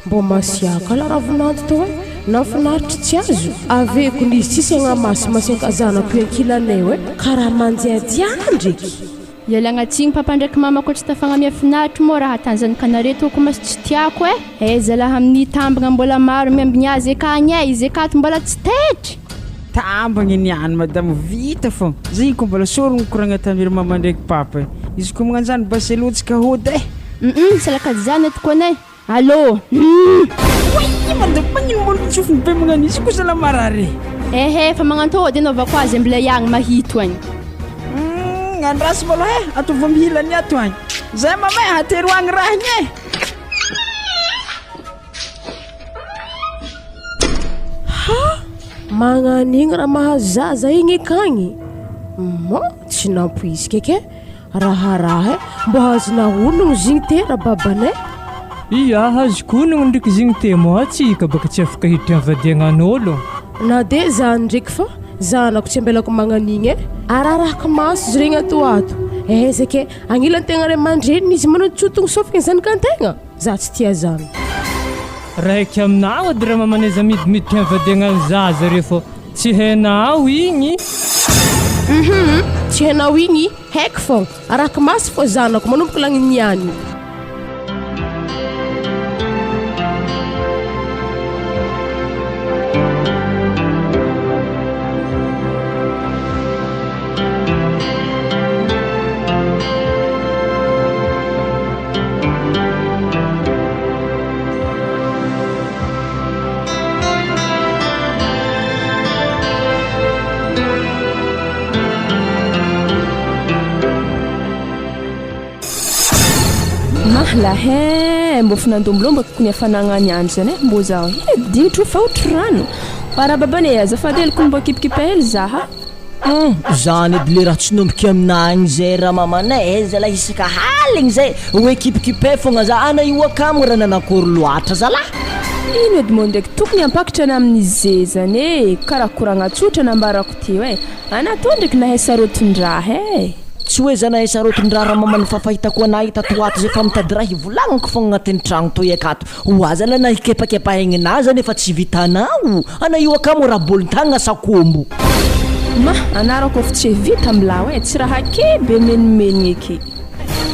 mbô masiaka la ravinanty tô e, nahafinaritra tsy azo, aveko nisy tsisy agnamasimasin-ka zanako io ankilanay eo e, karaha mandiadià ndreky. Ialagna tsigny papa ndraiky mama ko tsy tafagnamia finaritry moa raha tanzanikanare toko maso tsy tiako eh! Eh zalah amin'ny tambagna mbola maro miambigny azy akagny eh izy akato mbola tsy taitry! Tambagny niany madamo vita fô zay ko mbola sorogno koragna tamiry mama ndraiky papa izy ko magnanjany basy aloha tsika hody eh! Humm salakajana eto kone! Allô humm! Oay madamo magnino mbola mitsofigny be magnano izy ko zala marary e! Ehe fa magnantôdy anaovako azy mbola iagny mahito agny. Humm andraso malôha e ataovy amy hilany ato agny zay mama e atero agny raha igny e! Ha! Magnan'igny raha mahazo zaza igny akagny? Mon! Tsy nampoiziko eky e! Raharaha e! Mbô azonà onogno zigny te rababanay? Ia, azoko onogno ndriky zigny te moa tsika baka tsy afaka hiditra am vadiagnan'ôlo. Na de zany ndreky fa zanako tsy ambelako magnan'igny e! Ararahako maso izy regny ato ho ato. Aiza ke, agnilan'ny tegna ray aman-dreniny izy manontsotogno sofigny zanakan-tegna? Za tsy tia zany. Raiky aminao edy raha mamanaiza midimiditra am vadiagnan'ny zaza re fô tsy hainao igny. Uhum, tsy hainao igny, haiko fô, arahako maso fô zanako manomboka lagny niany. Mahlahe, mbô finandombolombo tokony hafanagna ny andro zany e, mbô zaho hely dignitro fa ohatry rano. Parababane azafady hely ko mbô kipikipy hely zaha. Hum, zany edy le raha tsy nomboky aminah igny zay ramamanay eh, zalahy isaka haligny zay hoe kipikipay fogna za, ana io akamo raha nanakôry loatra zalah. Ino edy moa ndraiky tokony hampakatra ana amin'ny ze zany e, karaha koragna tsotra nambarako teo e, ana tô ndraiky nahay sarotin-draha e. Tsy hoe za nahay sarotin-draha ramamany fa fahitako anah tato ho ato zay fa mitady raha hivolagnako fogna agnatin'ny tragno toy akato. Ho aza la na hikepakepa aignina aza nefa tsy vitanao, ana io akamo raha bolintagna sa kombo. Ma, anarako efa tsy vita amilao e, tsy raha ke be menimenigny eke.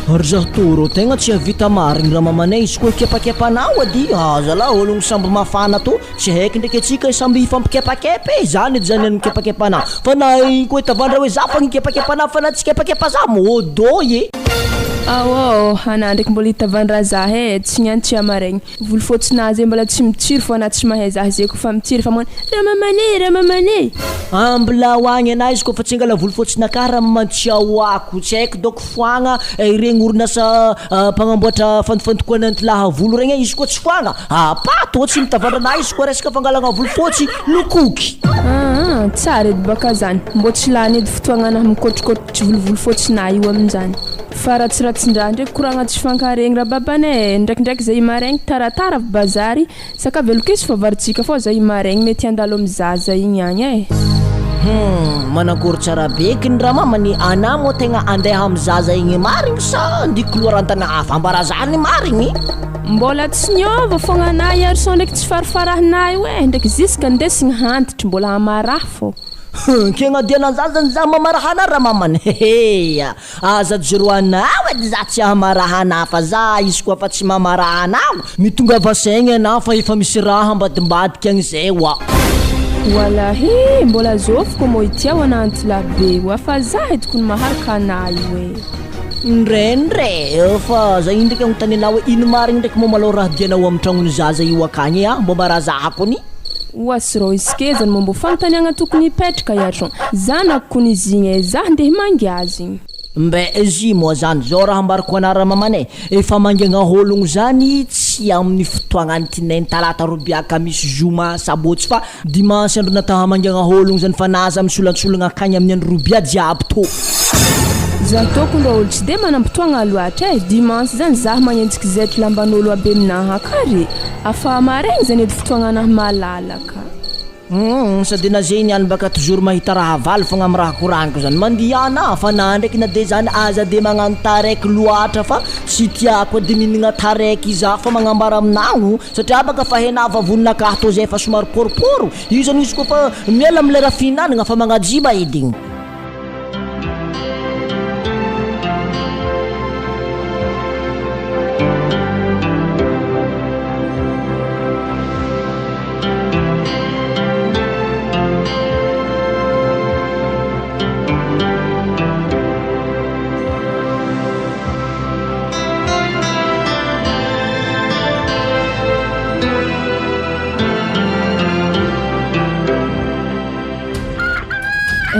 Ry zaho toro tegna tsy havita marigny raha mamanay izy koa hikepakepa anao ady, aza la ologno samby mafana tô, tsy haiky ndraiky atsika samby hifampikepakepa e, zany edy zany mikepakepa anah, fa na koa hitavandra hoe za fa nikepakepa anah fa na tsy kepakepa za môdô e. Aô, anah ndraiky mbola hitavandra zah e, tsy niany tsy hamaregny. Volo fôtsinah zay mbola tsy mitsiry fô anah tsy mahay zah zay kofa mitsiry fa magnano ramamane ramamane. Ambilao agny anah izy koa fa tsy angala volo fôtsinakah raha mantsiaoako, tsy haiko dôko foagna iregny orinasa mpagnamboatra fandofandokoana antilaha volo regny e, izy koa tsy foagna apato tsy mitavandra anah izy koa resaka fangalagna volo fôtsy lokoky. Aa tsara edy baka zany, mbô tsy lany edy fotoagnanah mikôtrikôtry volovolo fôtsinah io aminjany. Fa ratsiratsindraha ndraiky koragna tsy fankaregny rababanay e, ndraikindraiky zay maregny taratara avy bazary, sakavy alokiso fa varotsika fô zay maregny mety handalo am zaza igny agny e. Hum, manankory tsara be kny ramamany, anah moa tegna andeha am zaza igny marigny sa andia koloarantana hafa ambara zany marigny? Mbola tsy niova fogna anah iarison ndraiky tsy farafarahinah io e, ndraiky jusque ndesigny hantitry mbola hamaraha fô. Hum, kegna diana zaza ny za mamaraha anah ramamany, hehe. Aza joroanao edy za tsy hamaraha anah fa za izy koa fa tsy mamaraha anao mitongava saigny anah fa efa misy raha ambadimbadika agny zay oa. Walahi mbola zôfiko mô ity ao ananty la be oa fa za edy kony maharaka anah io e. Ndrendre fa za io ndraiky agnontany anah hoe ino marigny ndraiky mô malôha raha dianao amin'ny tragnon'ny zaza io akagny e ah mbô mba raha zahako ny. Oasy rô izy ke zany mô mbô fagnontaniagna tokony hipetraka iatron zanako kony izy igny e zah ndeha himangy azy igny. Mbe izy moa zany zao raha ambarako anara mamane e famangiagna ologno zany tsy amin'ny fotoagnany tinainy talata robia kamisy zoma sabotsy fa dimanche andro natao hamangiagna ologno zany fa na aza misolantsolagna akagny amin'ny andro robia jiaby tô. Za tokony rô olo tsy de manam-potoagna loatra e, dimanche zany zah magnenjiky zaitry lamban'olo aby aminaha kary, afa maregny zany edy fotoagnanahy malalaka. Humm sady na ze niany baka toujours mahita raha avaly fogna am raha koragniko zany mandihana fa na ndraiky na de zany aza de magnano taraiky loatra fa tsy tiako edy mihinagna taraiky za fa magnambara aminao satria baka fa hena vavoninakahy tô zay efa somary pôropôro io zany izy koa fa miala am lera fihinanagna fa magnajiba edy igny.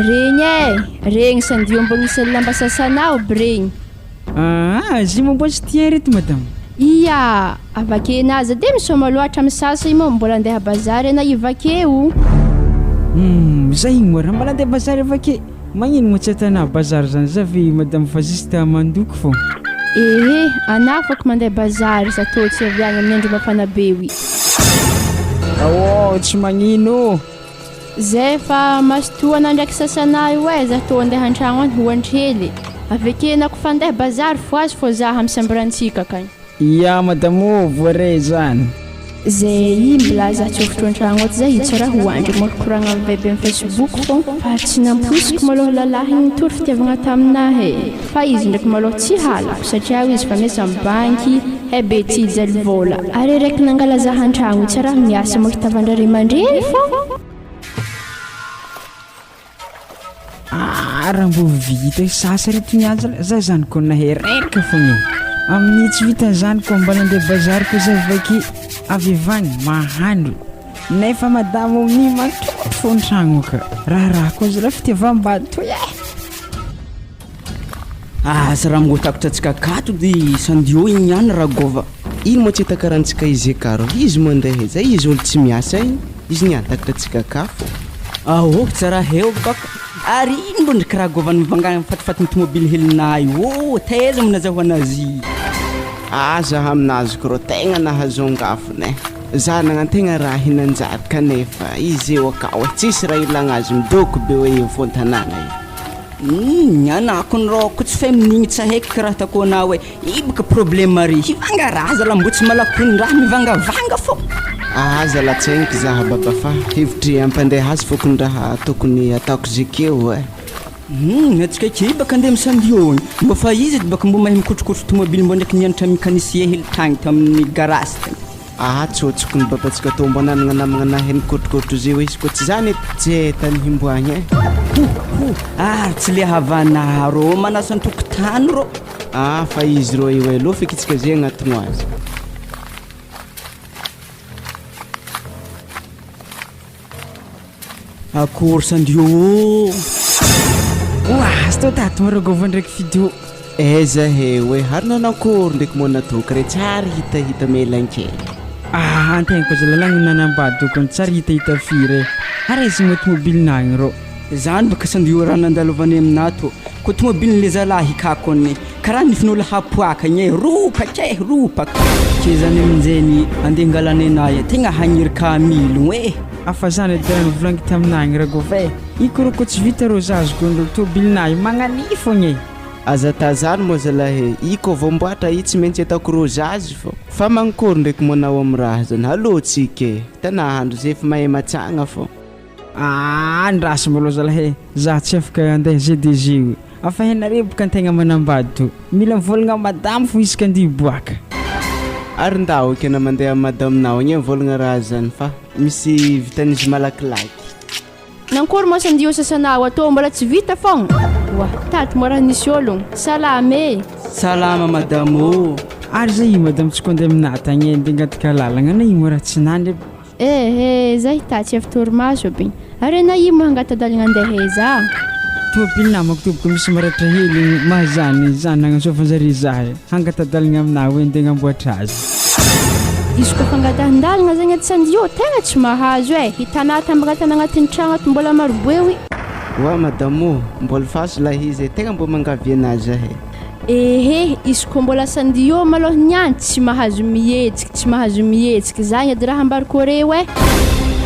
Regny e, regny sandio mbô misy lamba sasanao aby regny. Aa, zy moa mbô tsy tia reto madama. Ia, avakena aza de misaoma loatra misasa io moa mbola andeha bazary ana io vakeo. Humm, zay igny moa raha mbola andeha bazary avake, magnino moa tsy atanà bazary zany za ve madame fa juste mandoko fô. Ehe, anà afaka mandeha bazary za tô tsy avy agny amin'ny andro mafana be io. Aô, tsy magnino ô. Zay fa mazotoa anà ndraiky sasanà io e, za tô andeha antragno any hoandry hely. Aveke anà kofa andeha bazary fohazo fô za amy sambrantsika akagny. Ia madame ô, voaray zany. Zay i milaza atsofotro antragno ato zay tsy raha hoandry moa koragna am bebe am facebook fô fa tsy nampoiziko malôha lalahy igny nitory fitiavagna taminahy e fa izy ndraiky malôha tsy halako satria izy fa miasa am banky he be tsy hijaly vôla ary araiky nangala zah antragno tsy raha miasa moa hitavandra ray aman-dreny fô. Ah raha mbô vita sasa reto niany zala za zany ko nahay reraka fogna e amin'ny tsy vitan'izany ko mba nandeha bazary ko za vaky avy avy agny mahandro nefa madamo amin'io matory fô ny tragno ka raharaha koa zala fitiavam-bady toy e. Asa raha mbô takatra antsika akato dy sandio igny ihany ragôva. Ino moa tsy itakarantsika izy ekaro izy mandeha zay izy olo tsy miasa igny izy niany takatra antsika akafo. Aoh tsara heo baka ary ino mbô ndriky ragôva nivangana fatifatin'ny tomobily helinah io ô taiza mo nazahoana azy io. Aza aminazy ko rô tegna nahazongafona e za nagnantegna raha hinanjary kanefa izy eo akao e tsisy raha ilagna azy midoko be hoe eo fon-tanàgna io. Humm ny anah kony rô ko tsy feminigny tsa heky kiraha ataoko anao e, i boka problème ary hivanga raha zala mbô tsy malakony raha mivangavanga fô. Aza latsainiko zaha baba fa hevitry hampandeha azy fokony raha tokony ataoko zekeo eh. Humm atsika aky baka andeha misandio igny mbô fa izy edy baka mbô mahay mikotrokotro tomobily mbô ndraiky nianatra mecanicien hely tagny tamin'ny garage tagny. Aha tsy otsokony babantsika tô mba nanagna namagna nahay nikotrokotro zeo izy koa tsy zany edy tsy hay tany himboagny eh. Ho ho ary tsy le havanà rô manasa an-tokotany rô. Ah fa izy rô io aloha feky tsika zay agnatogno azy. Akory sandio ô! Oa, azo tao tato moa ragôva ndraiky fido. Aiza he oe, ary nanao akory ndraiky moa natoky re, tsary hitahita melankely. Ah, antegna koa zalahy lagny nanambady tokony tsary hitahita firy e. Ary aiza moa tomobilinà igny rô? Zany baka sandio raha nandalovanay aminà tô, ko tomobilin'le zalahy kakony karaha nifin'olo hapoaka igny e, ropaka e, ropaka. Ke zany aminjegny andeha hangalanay anà e, tegna hagniry kamilogno e. Afa zany edy raha novolagniky taminah igny ragôva e! Iko rô kô tsy vita rô za azoko an'ireo tôbilinah io magnania fogna e! Aza tazany moa zalahy e! I kô voamboatra i tsy maintsy ataoko rozazy fô! Fa mankôry ndraiky moa anao am raha zany? Alô tsika e! Tana ahandro zay efa mahay matsagna fô! Aah andraso malôha zalahy e! Za tsy afaka andeha GDG io! Afa hainareo boka antegna manambady tô! Mila mivolagna am madamo fô isaka andeha hiboaka! Ary ndao eky ana mandeha am madamonao agny e mivolagna raha zany fa misy vitan'izy malakilaky. Nankory moa sandio sasanao atô mbola tsy vita fogna? Oa, tato moa raha nisy ologno. Salama e! Salama madame ô! Ary zay i madame tsy konde aminah tagny e, ndeha angataka lalagna na i moa raha tsy nandry e. Ehe, zay tatsy avy torimaso aby. Ary anah i moa hangata-dalagna andeha aiza? Tôbily namako tompoko misy maratra hely igny mahazany zany nagnantsôvan-jare zah e, hangata-dalagna aminah hoe ndeha agnamboatra azy. Izy koa fangatahan-dalagna zegny aty Sandio tegna tsy mahazo e, hitanah tambagna tany agnatin'ny tragno ato mbola maroboeo i. Oa madame ô, mbola faso lahy izy e, tegna mbô mangavy anazy zah e. Ehe, izy koa mbola Sandio malôha niany tsy mahazo mihetsiky, tsy mahazo mihetsiky, zagny edy raha ambarako reo e.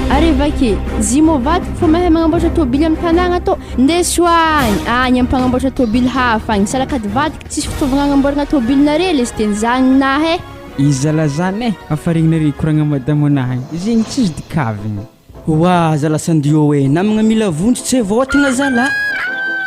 Ary avake, zy mô vadiko fô mahay magnamboatra tôbily amy tanàgna tô, ndeso agny, agny amy mpagnamboatra tôbily hafa agny, salakady vadiko tsisy fitaovagna agnamboaragna tôbilinare lesy de nizagny ninahy e. Izy zalahy zany e, hafaregnina re koragna madamo anahy, zegny tsisy dikavigny. Oa zala sandio e, namagna mila vonjy tsy vôtagna zala.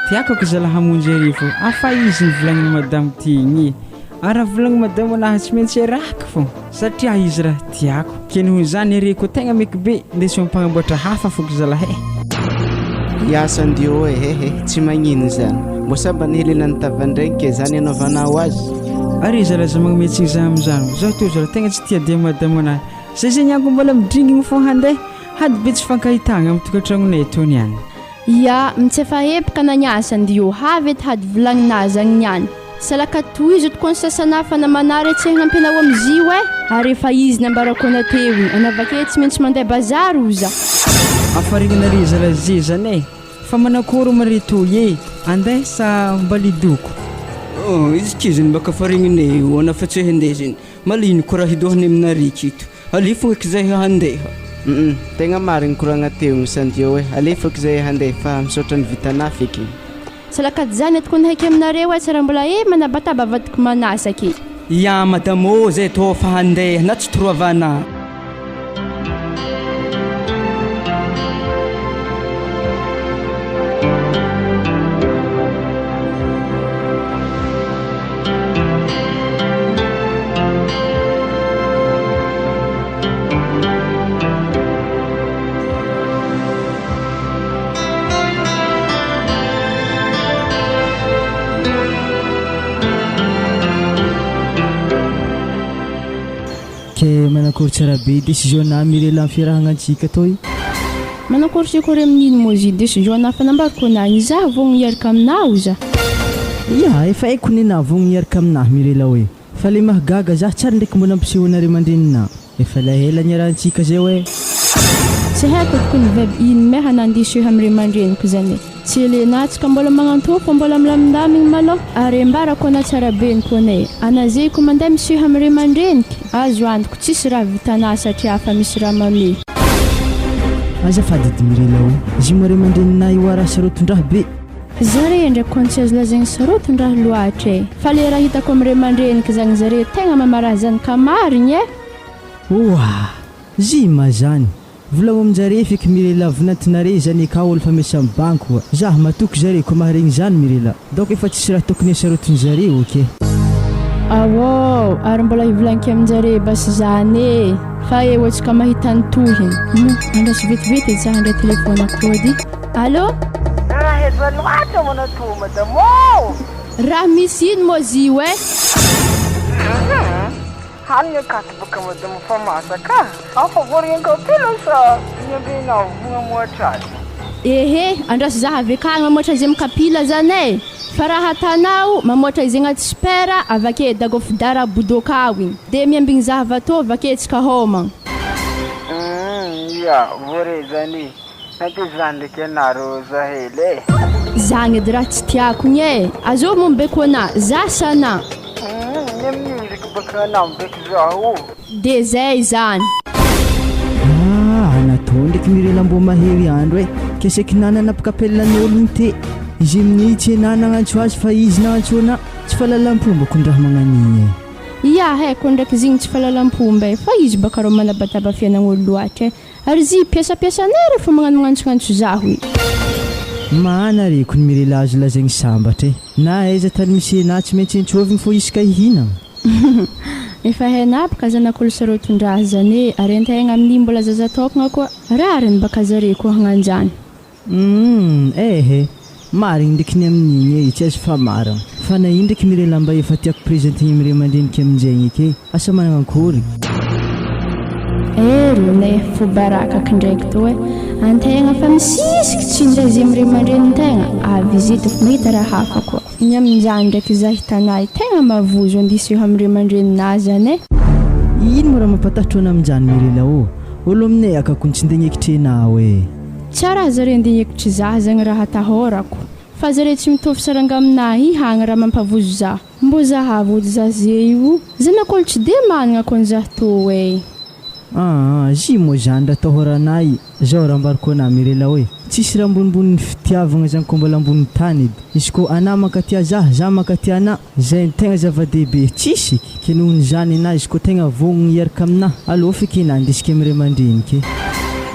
Tiako aky zala hamonjy are fô afa izy nivolagniny madamo ty igny e, ary raha volagny madamo anahy tsy maintsy arahiko fô satria izy raha tiako, ke noho izany are koa tegna meky be ndeso ampagnamboatra hafa foko zalahy e. Ya sandio e, hehe tsy magnino zany, mbô sambany hely nantavandraigny ke zany anaovanao azy. Are zala aza magnome tsigny za amizany, zaho tô zala tegna tsy tia dia madamo anahy. Zay zegny ako mbola midringigny fô handeha, hady be tsy fankahitagna am tokantragnonay tô niany. Ia, mitsefa heboka na niasa ndio havy ety hady volagninà zagny niany. Salaka tohizo tokoa ny sasana fa namanà re tsy hagnampianao amizio eh! Ary efa izy nambarako ana teo igny, ana avake tsy maintsy mandeha bazary oza. Hafarignana re zala ze zany eh! Fa manakory ma re toy eh! Andeha sa mba lidoko? Oh, izy kiziny mba kafarignina eo ana fa tsy hendeziny. Malino ko raha hidohany aminareo ito. Alefo eky zay handeha. Humm tegna marigny koragna teo igny Sandio e, alefo eky zay handeha fa misaotra ny vitanà feky. Salakady zany atoko ny haiky aminareo e, tsy raha mbola e manabataba vadiko manasaky. Ya madame ô zay tô fa handeha na tsy toroavanà. Ke manakory tsara be décision na Mirela am fiarahagna antsika toy? Manakory sy akory amin'ino moa izy décision na fa nambarako anah igny zah vogno hiaraka aminao za. Ya, efa haiko nenah vogno hiaraka aminah Mirela oe. Fa le mahagaga zah tsary ndraiky mbo nampiseho anareo aman-dreninah. Efa elaela niarahantsika zay oe. Tsy haiko tokony veb ino me hanandiso eo amreo aman-dreniko zany e. Tsy Elena tsika mbola magnantoa fa mbola milamindamigny malôha ary ambarako ana tsara be ny kone ana zay ko mandeha miseho am ray aman-dreniky azo antoko tsisy raha vitanà satria afa misy raha mame. Azafady edy Mirela o, zio ray aman-dreninà io ara sarotin-draha be. Zare ndraiky kony tsy azo lazaigny sarotin-draha loatra e, fa le raha hitako am ray aman-dreniky zagny zare tegna mamaraha zanaka marigny e. Oa! Zima zany! Volagno aminjare feky Mirela vinantinare zany eka olo fa miasa am banky oa zah matoky zare ko maharegny zany Mirela donc efa tsisy raha tokony asarotin zare ok. Awoo ary mbola hivolagniky aminjare basy zany e fa eo atsika mahita ny tohiny hum andraso vetivety edy za handray telephone ako edy allo. Raha efa loatra manao toa madame ô! Raha misy ino moa zio e? Hum Hanigny akato baka madama fa masaka a! Afa voaregny kapila sa miambena vogna moatra azy? Ehe, andraso za avy akagny mamoatra izy am kapila zany e! Fa raha atanao mamoatra izy agnaty super avake dagofdara bodokao igny de miambigny za avy atô avake tsika hômagna. Humm ia, voare zany e! Na de zany ndraiky anareo zahely e! Zagny edy raha tsy tiako igny e! Azovy moa mibeko anah, za sa anah? Humm ny amin'io ndraiky baka anah mibeko zaho o! De zay zany! Ah, anatao ndraiky Mirela mbô mahery andro e! Ke saiky nanana mpikapellan'olo igny te! Izy amin'igny tsy enah nagnantso azy fa izy nagnantso anah! Tsy fahalalam-pombako ny raha magnan'igny e! Ia haiko ndraiky zigny tsy fahalalam-pomba e! Fa izy baka rô manabataba fiainagn'olo loatra e! Ary zy mpiasampiasa anay refa magnano magnantsognantso zaho e. Mahana re kony mirela azo lazaigny sambatra e! Na aiza tany misy enah tsy maintsy antsôvigny fô isaka hihinagna. Efa haina aby ka zanak'olo sarotin-draha zany e, ary antegna amin'io mbola zaza tokagna koa, rariny baka zare koa hagnanjany. Humm eh eh! Marigny ndreky ny amin'igny e, tsy azo fa marigny. Fa na ino ndreky mire lamba efa tiako presentegny amire mandreniky aminjegny eky e, asa managna ankôry? Eh rone, fo baraka kindraiky tô e, antegna fa misisiky tsy ndray ze mire mandrenin-tegna, avy izy eto fa mahita raha hafa koa. Ny amin'izany ndraiky za hitanay tegna mavozo andiso amire mandreninah zany e. Ino moa raha mampatahotro ana aminjany Mirela ô? Olo aminay aka kony tsy nde gnekitrenao e. Tsara zare nde gnekitry zah zegny raha atahorako fa zare tsy mitovy saranga aminah i hagny raha mampavozo zah. Mbô zahavo ody zah ze io zanak'olo tsy de managna kony zah tô e. Aa zy moa zany raha atahoranay zao raha ambarako anah Mirela oe tsisy raha ambonimbonin'ny fitiavagna zany ko mbola ambony tany edy izy ko anah mankatia zah zah mankatia anah zay no tegna zava-dehibe tsisy eky ke nohon'izany enah izy ko tegna vognogno hiaraka aminah alô feky enah andesiko am ray aman-dreniky e.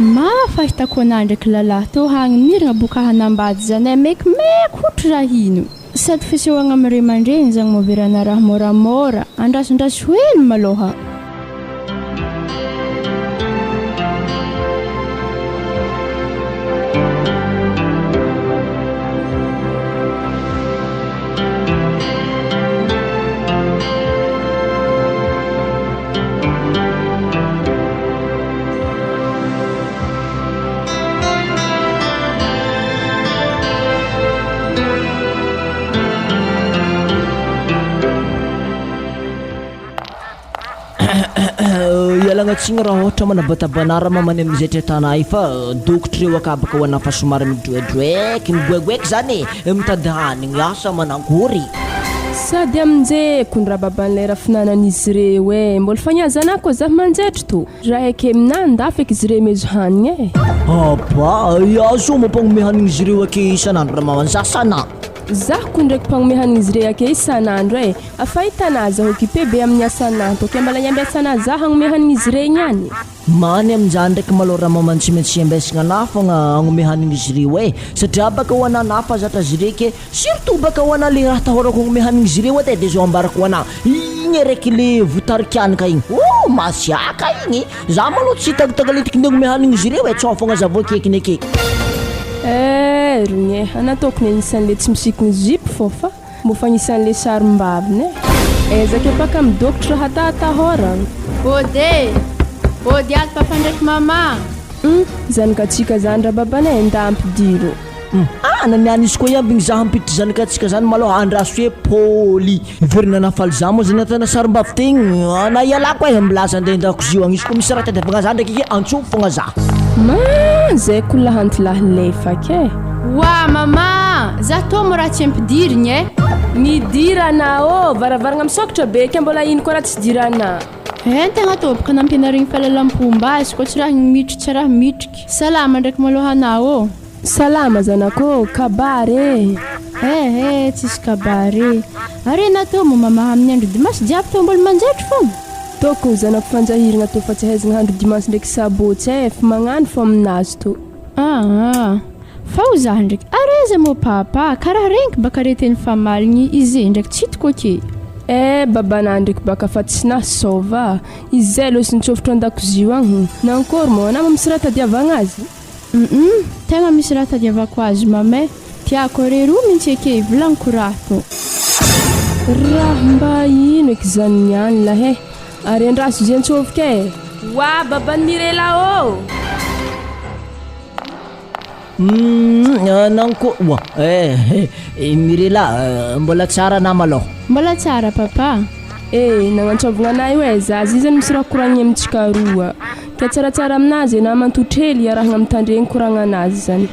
Ma fahitako anah ndraiky lalah tô hagny miragna boka hanambady zany e mekimeky hotry raha ino. Sady fisehoagna am ray aman-dreny zagny moverana raha môramôra, andrasondraso hely malôha. Ialagna tsigny raha ôhatra manabatabana raha mamany amizay tretana ay fa dokotra reo akabaka ho anah fa somary midroedroeky, migoegoeky zany e, mitady hanigny asa manankory. Sady aminjeko ny rababan'ilay rafinanan'izy ireo e, mbola fagnazana koa zah manjetry to. Raha eke aminah andafy eky izy ireo mezo hanigny e. Aba, iaho zao mampagnome hanigny izy ireo ake isan'andro raha maman za sa na? Zaho ko ndraiky mpagnome hanigny izy ireo ake isan'andro e. Afa hitanà zaho occupé be amin'ny asanà, to ke mbala hiambiasanà zaho hagnome hanigny izy ireo igny any. Many amin'izany ndraiky malôha raha maman tsy maintsy hiambesagna anah fogna hagnome hanigny izy ireo e, satria baka ho anah nahafazatra azy ireo ke, surtout baka ho anah le raha atahorako hagnome hanigny izy ireo edy e, de zao ambarako ho anah, igny araiky le votarik'anaka igny, oh masiaka igny, za malôha tsy hitagitagalitiky nde hagnome hanigny izy ireo e, tsao fogna za voakekiny ake. Eh rogny e, anah tokony agnisan'le tsy misikigny jupe fô fa. Mbo fagnisan'le sarim-baviny e. Ezaka epaka am dokotra raha ata atahoragna. Ody e! Ody ato papa ndraiky mama! Hum, zanakatsika zany rababanay nda ampidiro. Hum, ah na niany izy koa iambigny za hampiditra zanakatsika zany malôha andraso hoe pôly. Heverina nahafaly za moa zany atana sarim-bavy tegny, na ialako e milaza andeha an-dakozia agny izy koa misy raha tadiavagna za ndraiky ake antsovy fogna za. Ma, zay ko lahanty lahy lefaka e. Oa mama! Za tô mo raha tsy ampidirigny e! Midirana ô! Varavaragna misokatra be ke mbola ino koa raha tsy dirana. Eh tegna tô bôka nampianarigny fahalalam-pomba azy koa tsy raha mitriky tsy raha mitriky. Salama ndraiky malôha anao ô! Salama zanako ô! Kabary e! Eh eh tsisy kabary e! Ary enà tô mo mamaha amin'ny andro dimanche jiaby tô mbola manjaitry fogna? Tokony zanako fanjahiragna tô fa tsy ahaizagna andro dimanche ndraiky sabotsy e! Fa magnano fô aminazy tô. Aa fa ho zah ndraiky ary aiza moa papa karaha regniky baka re teny famaligny ize ndraiky tsy hitako ake. Eh babanah ndraiky baka fa tsy nah sôva izay lôsy nitsôfotro andakozio agny nankôry moa anah ma misy raha tadiavagna azy. Humm tegna misy raha tadiavako azy mama eh tiako are roa mintsy eke volagniko raha tô. Raha mba ino eky zany niany lah eh ary andraso ze antsôvoka eh. Oa baban'i Mirela ô! Humm nanko oa eh Mirela mbola tsara nama aloha. Mbola tsara papa. Eh nagnantsôvagna anah io eh za zy zany misy raha koragniny amintsika roa. Ka tsaratsara aminazy enah mantotry hely iarahagna mitandregny koragnanazy zany.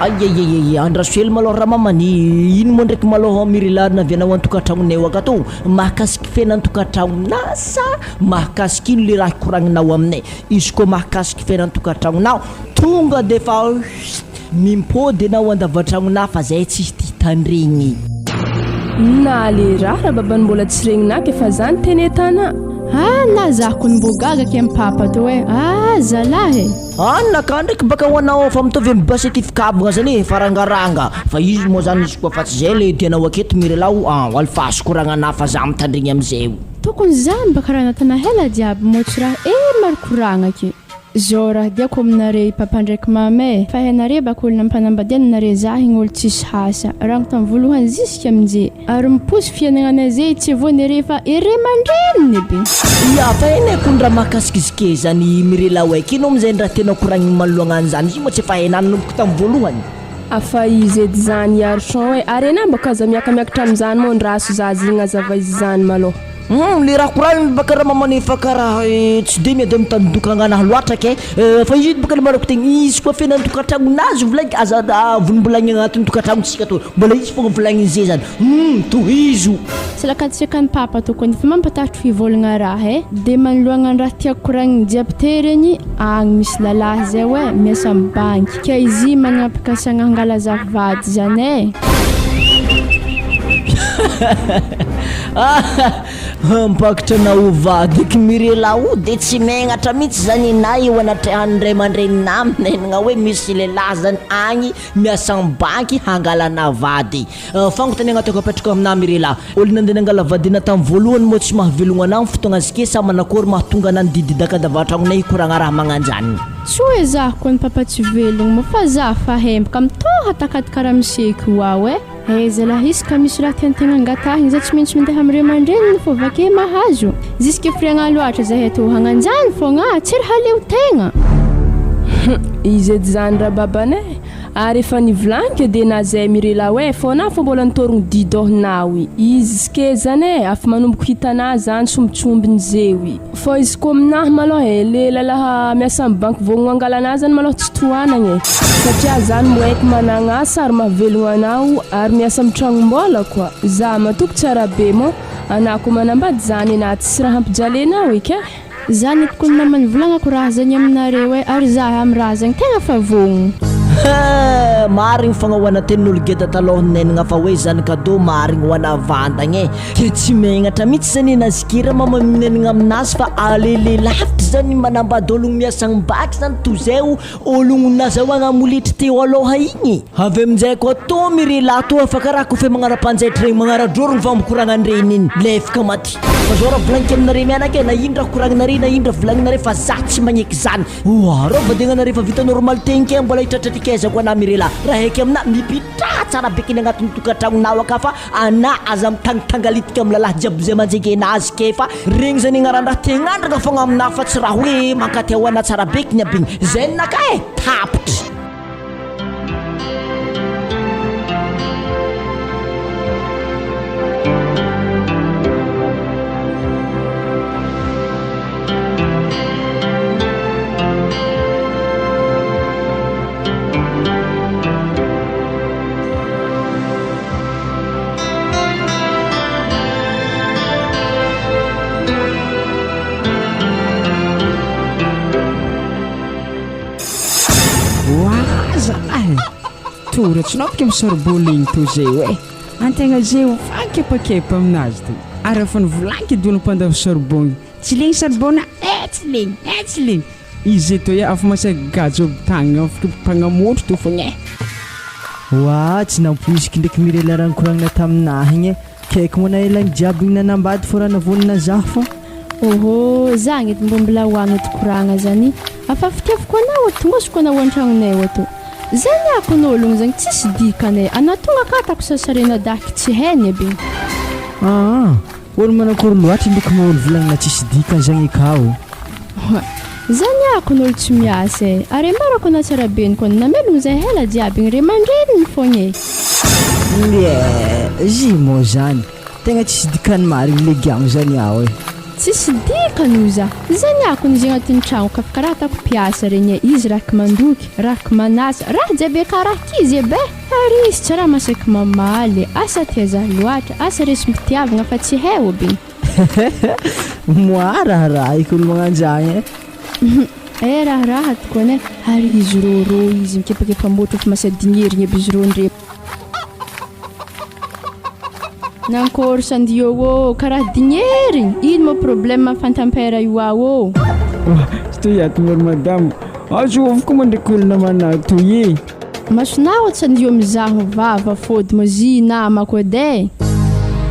Aiaiaiai andraso hely malôha ramamany, ino moa ndraiky malôha Mirela navianao an-tokantragnonay akato? Mahakasiky fiainan-tokantragnonà sa mahakasiky ino le raha koragninao aminay? Izy koa mahakasiky fiainan-tokantragnonao tonga de fa mimpody enao an-davatragnonà fa zay tsy tia tandregny. Na le raha rababany mbola tsy regninà ke fa zany teny etana. Ah na zah kony mbô gaga ke am papa tô eh ah zalahy eh. Anona ka ndraiky baka ho anao fa mitovy am basy aty fikabogna zany e fa rangaranga fa izy moa zany izy koa fa tsy zay le tianao aketo miralao an alfaso koragnana fa za mitandregny amizay o. Tokony zany mba karaha natana hela jiaby mô tsy raha eh maro koragna ke. Zao raha diako aminare i papa ndraiky mama e, fa hainare baka olo nampanambadiana anare zah igny olo tsisy hasa, rango tam voalohany zisky aminje, ary miposy fiainagnanay ze tsy voany ere fa ere mandreniny be. Ya fa eny e kony raha mahakasika izy ke zany Mirela oe k'ino amizay ny raha tena koragniny manoloagna an'izany izy io moa tsy efa hainà nanomboka tam voalohany. Afa izy edy zany Iarchon e, ary enà baka aza miakamiakatra amizany moa ndraso zaza igny azava izy zany malôha. Humm le raha koragniny baka raha mamanefa karaha tsy de miady amin'ny tany dokangana loatra kay fa izy baka le marako tegna izy koa fena ny tokantragnonazy volagniko aza vonimbolagny agnatin'ny tokantragnontsika tô mbola izy fogna volagniny ze zany humm tohizo. Tsy lakantsiakan'i papa tokony fa mampatahotro hivolagna raha e de manoloagna ny raha tiako koragniny jiaby te regny agny misy lalahy zay oe miasa am banky ka izy managna pikasagna hangala za vady zany e. Hampakatra anao ho vadiko Mirela o de tsy megnatra mihitsy zany na eo anatrehan'ny ray aman-dreninà minenagna hoe misy lehilahy zany agny miasa am banky hangalana vady. Fagnontaniagna tiako apetraka aminà Mirela, olo nandeha nangala vadina tam voalohany moa tsy mahavelogno anà am fotoagna azike sa manakôry mahatonga anà nidididaka andavatragnonay hikoragna raha magnanjany? Tsy hoe zah kony papa tsy velogno moa fa zah fa hembaka mitoha takataka raha miseky ho aho eh! Eh zalahy izy ka misy raha tiantegna angatahigny zah tsy maintsy mandeha am ray aman-dreniny fô vake mahazo, jusque firiagna loatra zahay tô hagnanjany fogna tsy ry haleo tegna. Hum, izy edy zany rababanay. Ary efa nivolaniko ede na zay mirela oe fô na fô mbola nitorogno didôhnao i izy ske zany e afa manomboko hitanà zany sombitsombiny zeo i fô izy kô aminahy malôha e le lalaha miasa am banky vôgno angalanà zany malôha tsy tohanagna e satria zany moeky managna asa ary mahavelogno anao ary miasa am tragnom-bôla koa za matoky tsara be mô anà kô manambady zany enà tsisy raha ampijalenao eky e. Zany tokony mama nivolagnako raha zagny aminareo e ary za am raha zagny tegna fa vogno. Hee marigny fogna ho ana tenin'olo geda talôha nenagna fa hoe zany cadeau marigny ho ana vandagna e ke tsy megnatra mitsy zany enazikira mama minenagna aminazy fa alele lavitry zany manambady ologno miasa agny bac zany toy zay ologno nazahoagna molitry teo alôha igny. Avy aminjay koa toa mirelahy toa fa karaha kofehy magnara-panjaitra regny magnara-drorogno fa mikoragna an-dreniny iny lefaka maty. Fa zao raha volagniko aminareo mianaka e, na ino raha koragninareo na ino raha volagninareo fa za tsy magneky zany. Oa reo vadiagnanareo efa vita normal tegny ke mbola hitratratrik'aizako anah mirelahy. Raha haiky aminah mipitraha tsara be keny agnatin'ny tokantragnonao aka fa anah aza mitangitangalitika amin'ny lalahy jiaby zay manjegy anazy ke fa regny zany agnaran-draha tegnandragna fogna aminah fa tsy raha hoe mankatia ho anah tsara be kiny aby igny. Zay ninakahy e, tapitra. Oa zalahy e! Tora tsy naopika am saribôligny tô zay oe! Antegna zay ho vankepakepa aminazy to! Ary efa nivolaniko edy olo mpandavo saribôgny, tsy legny saribô-na eh tsy legny eh tsy legny! Izy zay tô afa masaky gajo aby tagny afaka mpagnamotro tô fogna eh! Oa tsy nampoiziko ndraiky Mirela raha nikoragnina taminahy igny e! Kaiky moa na elagny jiaby igny nanambady fô raha navonona zah fô. Ohoo zagny edy mbô mbola ho agny edy koragna zany afa fitiavako anao edy tongosiko anao antragnonay ato zany akon'ologno zagny tsisy dikany e anao tonga ka atako sasarena daky tsy hainy aby. Aa olo manakory loatra ndreky ma olo volagnina tsisy dikany zagny ekao. Oa zany akon'olo tsy miasa e ary ambarako anao tsara be ny kony namelogno zay hela jiaby igny ray aman-dreniny fogna e. Ie zy mô zany. Tegna tsisy dikany marigny le giagno zany aho e. Tsisy dikany oza. Zany akony izy agnatin'ny tragno ka fa karaha ataoko mpiasa regny e, izy raky mandoky, raky manasa, raha jiaby e karaha k'izy e be! Ary izy tsy raha masaky mamaly e, asa tia zah loatra, asa resim-pitiavagna fa tsy hay oby. Moi raharahiko olo magnanjagny e. Eh raharaha tokony e, ary izy rô rô izy mikepakepa môtro efa masadignerigny aby izy rô ndre. Nankôry sandio ô, karaha dignerigny, ino moa problème fantampera io ao ô. Oa, tsy toy ato moa ry madama, azovy koa moa ndraiky olona manahy toy e. Masonao tsandio mizaha vava fôdy moa zy namako edy e.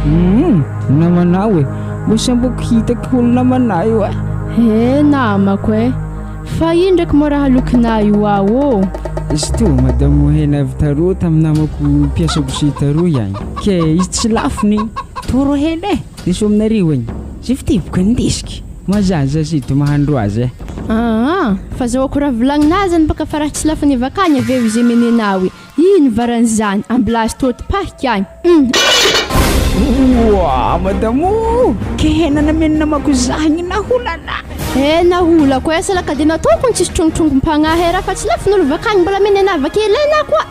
Humm, namanao e, mbo samboko hitako olo namanao io e. He namako e. Fa ino ndraiky moa raha alokinà io ao ô? Izy tô madamo hena avy taroa tamin'ny namako mpiasa boucher taroa ihany ke izy tsy lafony toro hena e diso aminareo igny zay fiteboka ndesiky mazaza zay to mahandro azy e. Aa fa zahoako raha volagninà zany baka fa raha tsy lafony avy akagny avy eo izy amenenao e. Ino varan'izany ambilazy tô tipahiky agny hum. Oa madamo ô! Ke hena nameno namako zah igny naholana. Eh naholako eh salaka de nataoko ny tsisy trongotrongompagnahy eh raha fa tsy lafon'olo vakagny mbola amena anah avake ilaina koa.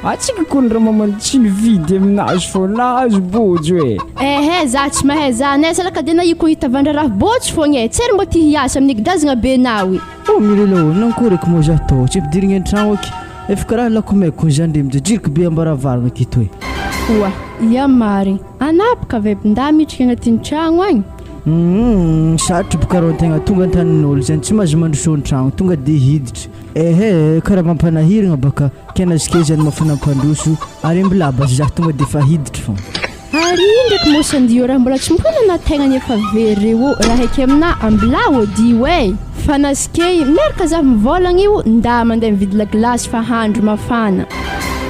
Atsika kony ra mamany tsy nividy aminazy fô nahazo bôjo e. Ehe za tsy mahay zany eh salaka de nahiko hitavandra raha bôjo fogna eh tsery mbô ty hiasa amin'ny gidazagna be nao i. Oh Mirela ô, nankory eky moa zah tô, tsy ampidirigny an-tragno eky. Efa karaha lakomeko zany ndre mijajiriky be ambaravarana aketo e. Oa, ia marigny. Anapaka ve bnda midriky agnatin'ny tragno agny? Humm, sarotro boka rô antegna tonga antanin'olo zany tsy mahazo mandroso an-tragno tonga de hiditra. Ehe, karaha mampanahiragna baka, kenazike zany mafana ampandroso ary ambilaba zah tonga de fa hiditra fô. Ary ino ndraiky moa sandio raha mbola tsy mponana tegnany efa very reo raha eky amina ambilà odio eh! Fa nasikey miaraka za mivolagna io nda mandeha mividy lagilasy fa handro mafana.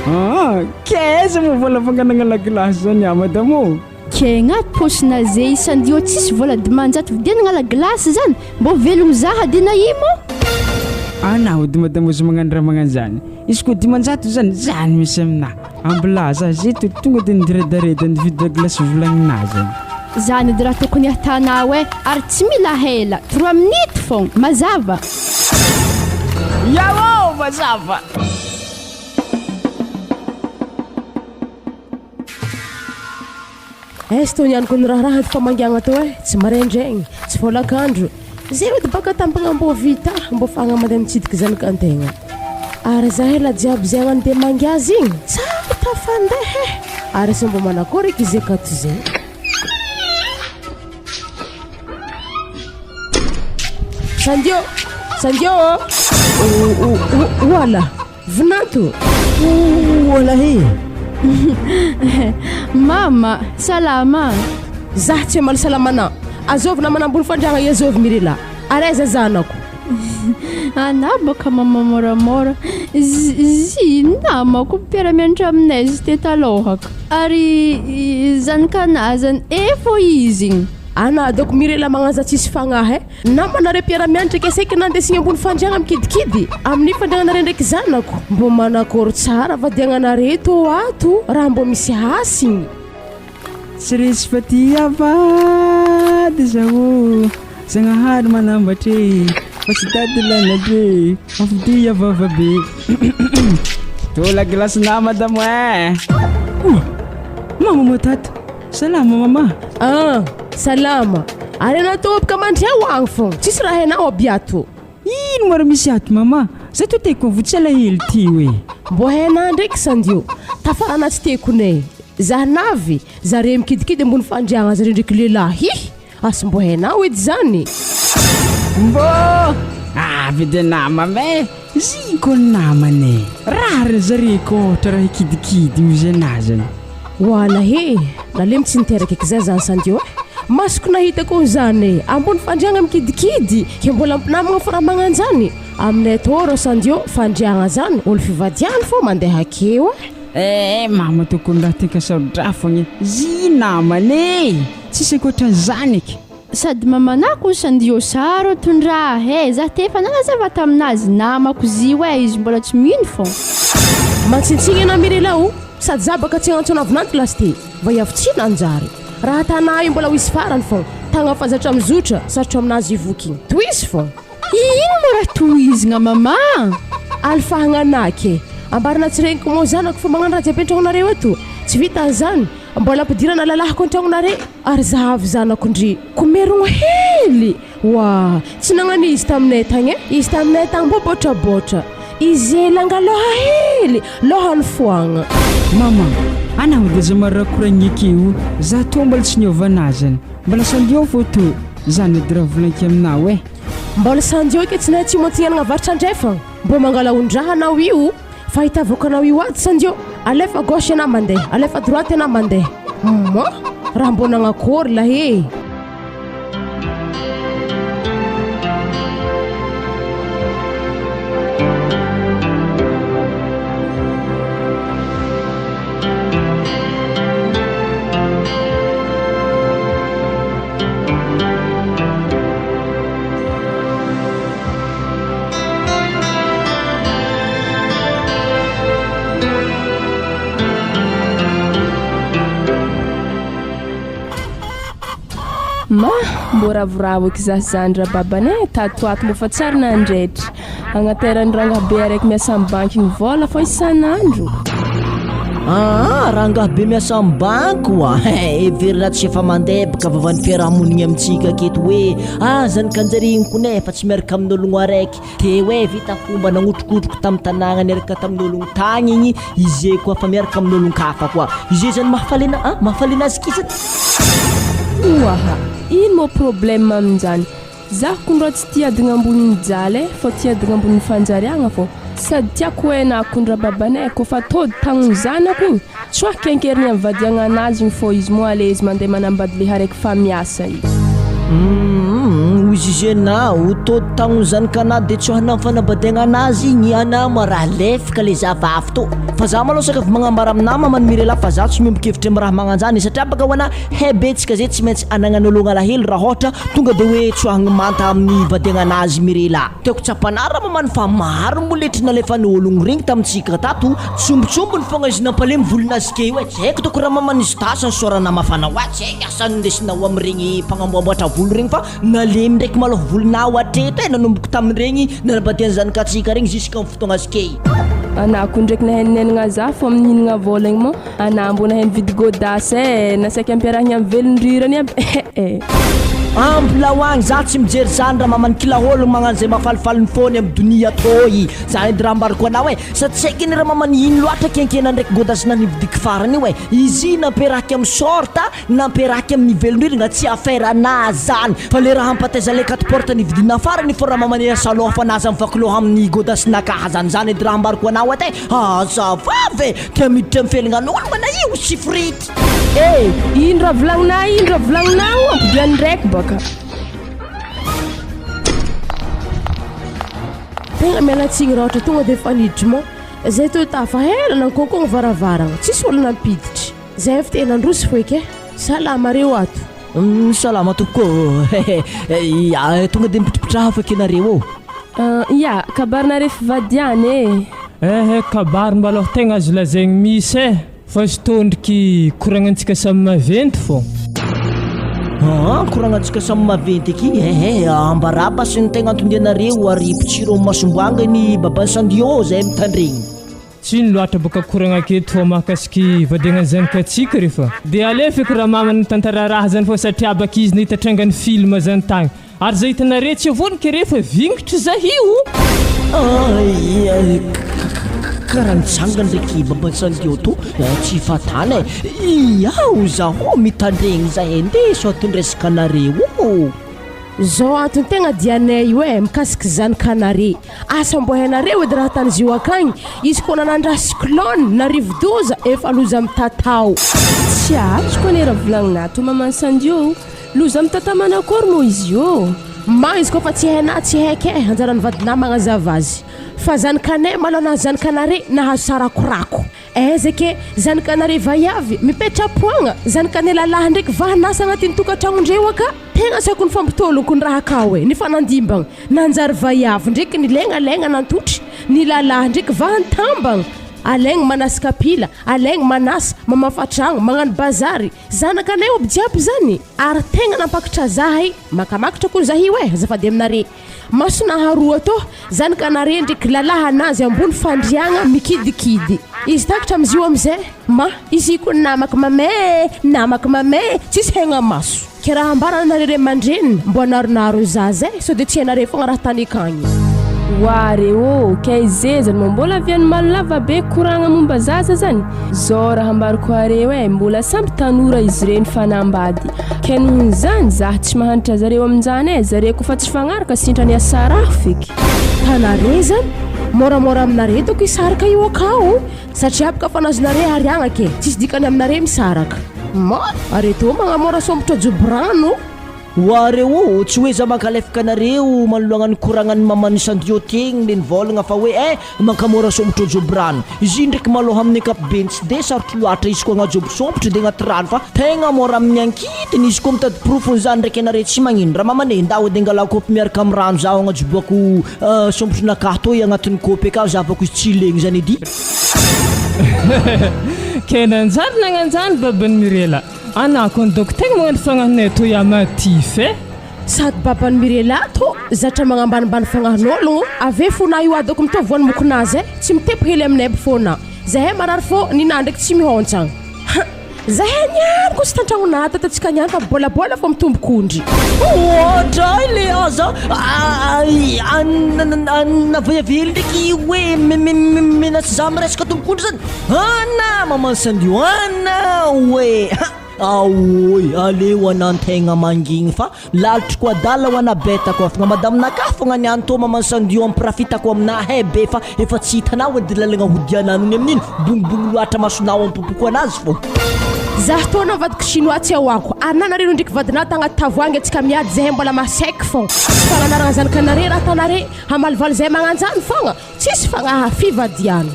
Aa ke aiza moa vola fanganagna lagilasy zany ah madame ô? Ke agnaty paosina ze sandio tsisy vola 500 vidianagna lagilasy zany mbô velogno za hadina imo. Anah ody madame ozy magnano raha magnano zany izy koa 500 zany zany misy aminah. Ambilaza azy eto tonga de niredareda nividy la glace volagninah zany. Zany edy raha tokony atanao eh, ary tsy mila hela, trois minutes fogna, mazava. Yaoo mazava. Aiza teo nianiko ny raharaha edy famangiagna teo eh, tsy maraindraigny, tsy folakandro, zay edy baka tampagna mbô vita mbô fagna mandeha mitsidiky zanakantegna. Ary za ela jiaby zay agnano de mangy azy igny tsary tafandeha eh! Ary asa mbô manakôry eky izy akato zay. Sandio! Sandio ô! Oala! Vinanto! Oala he! Mama! Salama! Zah tsy hamaly salamana! Azovy namana ambony fandriagna i azovy Mirela! Ary aiza zanako? Anah bôka mama môramôra. Zy namako mpiara-mianatra aminay izy teto alôhaka. Ary zanakanah zany efô izy igny. Anah dôko Mirela magnaza tsisy fagnahy eh! Namanareo mpiara-mianatra ke saika nandesiny ambony fandriagna mikidikidy amin'ny fandriagnanareo ndraiky zanako. Mbô manakôry tsara vadiagnanare tô ato raha mbô misy hasigny. Tsy resy fa tia vady zaho Zagnahary manambatry e Fa tsy tady lanatry e Afodia vava be Tô la glace na madame eh Oa! Mama moa tato Salama mama Ah! Salama! Ary anao tô boka mandry ao agny fô Tsisy raha hainao aby ato. Ino moa raha misy ato mama? Za tô te kovo tsy alahelo ty oe. Mbô hainà ndraiky sandio, tafarana tsy tekonay. Za navy, zare mikidikidy ambony fandriagna zare ndraiky lehilahy hi! Asy mbô hainao edy zany? Mbô avy edy namana e! Zy ko namana e! Rariny zare ko ohatra raha hikidikidy ozy anah zany. Wala he! Nalemy tsy niteraka eky za zany sandio e! Masoko nahita koa zany e! Ambony fandriagna mikidikidy, ke mbola mpinamagna fô raha magnanjany? Aminay tô rô sandio, fandriagna zany, olo fivadiany fô mandeha akeo e! Eh mama tokony raha tenka sarodraha fogna e! Zy namana e! Tsisy ankoatran'izany eky! Sady mamanako ny sandio saro tondraha eh za te efa nanazava taminazy namako zio eh izy mbola tsy mino fô. Mantsintsigny anah Mirela o! Sady za baka tsy agnantso anah vinanto lasite va hiavy tsy nanjary. Raha tanà io mbola ho hisy farany fô, tagna fa zatra mizotra, sarotra aminazy hivoky igny. Tohizo fô! Ino moa raha tohizigna mama? Alifahagna anah ke! Ambarana tsy regniko mô zanako fa magnano raha jiaby antragnonareo eto! Tsy vitan'izany, mbola ampidirana lalahiko antragnonare! Ary zahavy zanako ndry ko merogno hely oa tsy nagnano izy taminay tagny e izy taminay tagny mbô bôtrabôtra izy ela angaloha hely lôhany foagna. Mama, anao de aza maro raha koragniny akeo, za tô mbola tsy niova anah zany, mbola sandio fô tô, zany edy raha volaniko aminao eh. Mbola sandio ke tsy nahay tsy mantsignanagna avaratra andrefagna, mbô mangala ondraha anao io. Fahitavako anao io atsy sandio, alefa gauche ianao mandeha, alefa droite ianao mandeha. Moi, raha mbô nagnakory lahy e. Ma, mbô ravoravo eky za zandry rababanay e, tato ato mbô fa tsary nandraitry. Agnateran'ny rangahy be araiky miasa amin'ny banky igny vôla fô isan'andro. Aa, rangahy be miasa amin'ny banky oa, heverina tsy efa mandebaka vavan'ny fiarahamonigny amintsika aketo hoe aza ny kanjarigny kone fa tsy miaraka amin'ologno araiky. Te hoe vita fomba nagnotrokotroko tamin'ny tanàgna niaraka tamin'ologno tagny igny ize koa fa miaraka amin'olon-kafa koa. Ize zany mahafalena an, mahafalena azy kisa. Oaha, ino moa problème amin'izany? Zaho kony rô tsy tia adigna ambonin'ny jaly e, fô tia adigna ambonin'ny fanjariagna fô. Sady tiako hoe na kony rababanay kôfa tôdy tagnony zanako igny, tsoahy kenkeriny am vadiagna anazy igny fô izy moa ale izy mande manambady leha raiky fa miasa igny. Humm hoy zizy na ho tôdy tagnony zanak'anah de tsoahina am fanambadiagna anazy igny anah ma raha lefika le zavavy tô. Fa za malôha sakafo magnambara aminah maman'i Mirela fa za tsy miombon-kevitry am raha magnanjany satria baka ho anah he betsaka zay tsy maintsy anagnan'ologno alahelo raha ôhatra Tonga dia hoe tsoahigny manta amin'ny vadiagnanazy Mirela. Tiako tsapana raha mamany fa maro ny moletry nalefan'ny ologno regny tamintsika tato, tsombotsombony fogna izy nampalemy volonazy ke io e, tsy haiko doko raha mamany izy tasa ny sorana mafana hoa tsy haiko asa nindesinao amin'iregny mpagnamboamboatra volo regny fa nalemy ndraiky malôha volonao hatreto e, nanomboko tamin'iregny nanambadian'ny zanakatsika regny jusqu'à fotoagna azy ke. Anah ko ndraiky nahay ninenagna za fô mihinagna vôla igny mô anah mbô nahay nividy gôdasy e nasaiko ampiarahigny amy velondrirany aby eh. Ambilao agny za tsy mijery zany raha mamany kila ôlogno magnano zay mahafalifaly ny fôny amy donia atôy zany edy raha ambarako anao e sady tsy haiko iny raha mamany ino loatra kenkena ndraiky gôdasy nanividiky farany io e izy iny nampiaraky amy short Nampiaraky amin'ny velondrirana tsy affaire anah zany fa le raha hampataiza le quatre porte nividiana farany fô raha mamania salon fa naza mivaky loha amin'ny godasinakaha zany zany edy raha ambarako anao aty azavavy e tia miditra amin'ny felignan'ologna na io sy frity. Eh! Ino raha volagninà ino raha volagninà o ampodiany ndraiky baka. Tegna miala tsigny raha ohatra tonga de efa niditry moa zay teo tafa hela nankonkogno varavaragna tsisy olo nampiditry. Zay avy te nandroso foeky eh. Salama reo ato. Salama tompoko ô. Ya, tonga dia mipitripitraha foeky nareo ô. Ya, kabarinareo fivadiana e. Eh eh, kabary mbaloha tegna azo lazaigny misy eh, fa sy tondriky koragnantsika samy maventy fô. Aa, koragnantsika samy maventy aky, eh eh, ambaraba sy ny tegna anton-dianareo ary mpitsiro amin'ny masomboanga ny baban'i Sandio zay mitandregny. Tsy ino loatra boka koragna aketo fa mahakasiky vadiagna zanakatsika re fa de alefa eky ramamany mitantara raha zany fa satria baky izy nahita trangany film zany tagny ary za hitanare tsy avonika re fa vingitry zahio. Ay karaha nitsangana ndraiky baban'i Sandio to tsy fatana e, iao zaho mitandregny zahay ndeso ato ny resakanareo ô. Zao antony tegna dianay io e mikasiky zany kanare. Asa mbô hainareo edy raha tany zio akagny, izy koa nanandraha cyclone na rivodoza efa loza mitatao. Tsy azoko anie raha volagnina ato maman Sandy ô! Loza mitatao manakory moa izy io? Ma izy koa fa tsy hainà tsy haiko e, anjaran'ny vadinà magnazava azy. Fa zanakanay malôha nahazo zanakanare nahazo sarakorako. Aiza ke zanakanare vaiavy mipetrapoagna, zanakanay lalahy ndraiky vahan'asa agnatin'ny tokantragnondreo aka. Tegna tsy haiko nifampitôloko ny raha akao e, nifanandimbagna. Nanjary vaiavy ndraiky nilegnalegnana nantotry, ny lalahy ndraiky vahantambagna. Alaigny manasa kapila, alaigny manasa, mamafa tragno, magnano bazary. Zanakanay aby jiaby zany. Ary tegna nampakatra zahay, makamakatra kony zahay io e, azafady aminare. Masonaha roa tô, zanakanare ndraiky lalahy anazy ambony fandriagna mikidikidy. Izy takatra amizio amizay, ma, izy kony namako mamay e, namako mamay e, tsisy hegna-maso. Ke raha ambara anareo ray aman-dreniny mbo anaronaro zaza e, sao de tsy hainareo fogna raha tany akagny. Oa re ô, kay zezany moa mbola avy any malo lava be koragna momba zaza zany? Zao raha ambarako areo e, mbola samby tanora izy reny fanambady, kay nohon'izany zah tsy mahantra zareo amin'izany e, zare kofa tsy fagnaraka sintrany asaraho feky. Tanare zany, moramora aminare doko hisaraka io akao. Satria aby ka fa nazonare ary agna ke, tsisy dikany aminare misaraka. Ma, areto magnamora sombotra jobo rano. Oareo ô, tsy hoe za mankalefaka anareo manoloagna ny koragnan'ny maman'i Sandio tegny le nivôlagna fa hoe eh mankamora sombotro jobo rano. Izy io ndraiky malôha amin'ny ankapobeny tsy de sarotro loatra izy koa agnajobo sombotro de agnaty rano fa tegna môra amin'ny ankitiny izy koa mitady porofony zany ndraiky anare tsy magnino ra mamane ndao edy angalao kaopy miaraka amin'ny rano zaho agnajoboako sombotronakahy toy agnatin'ny kaopy akao zahavako izy tsy legny zany edy. Ke nanjary nagnanjany baban'i Mirela. Anà kony dôko tegna magnano fagnahinay toy amatif e. Sady baban'i Mirela tô zatra magnambanimbany fagnahin'ôlogno, ave fona io adako mitovy voan'ny mokonazy e, tsy mitepy hely aminay aby fona, zahay marary fô ninà ndraiky tsy mihontsagna. Ha! Zahay niany koa tsy tantragnonà tatantsika niany fa bôlabôla fô mitombok'ondry. Oadray le aza navaiavy hely ndraiky hoe menace za miresaka tombok'ondry zany, ana maman sandio ana hoe ha! Aoy, aleo anantegna mangigny fa lalitriko adala ho ana betako afagna madame nakahy fogna niany tô maman sandio amprafitako aminah eh be fa efa tsy hitanao edy lalagna hodiananony amin'iny bongbong loatra masonao ampopoko anazy fô. Zah tô navadiko chinois tsy ahoako ary na nareo nindriky vadinah tagnaty tavoahangy atsika miady zahay mbola masaiky fogna tsy fagnanaragna zanakanare raha atanare hamalivaly zahay magnanjany fogna Tsisy fagnaha fivadiana.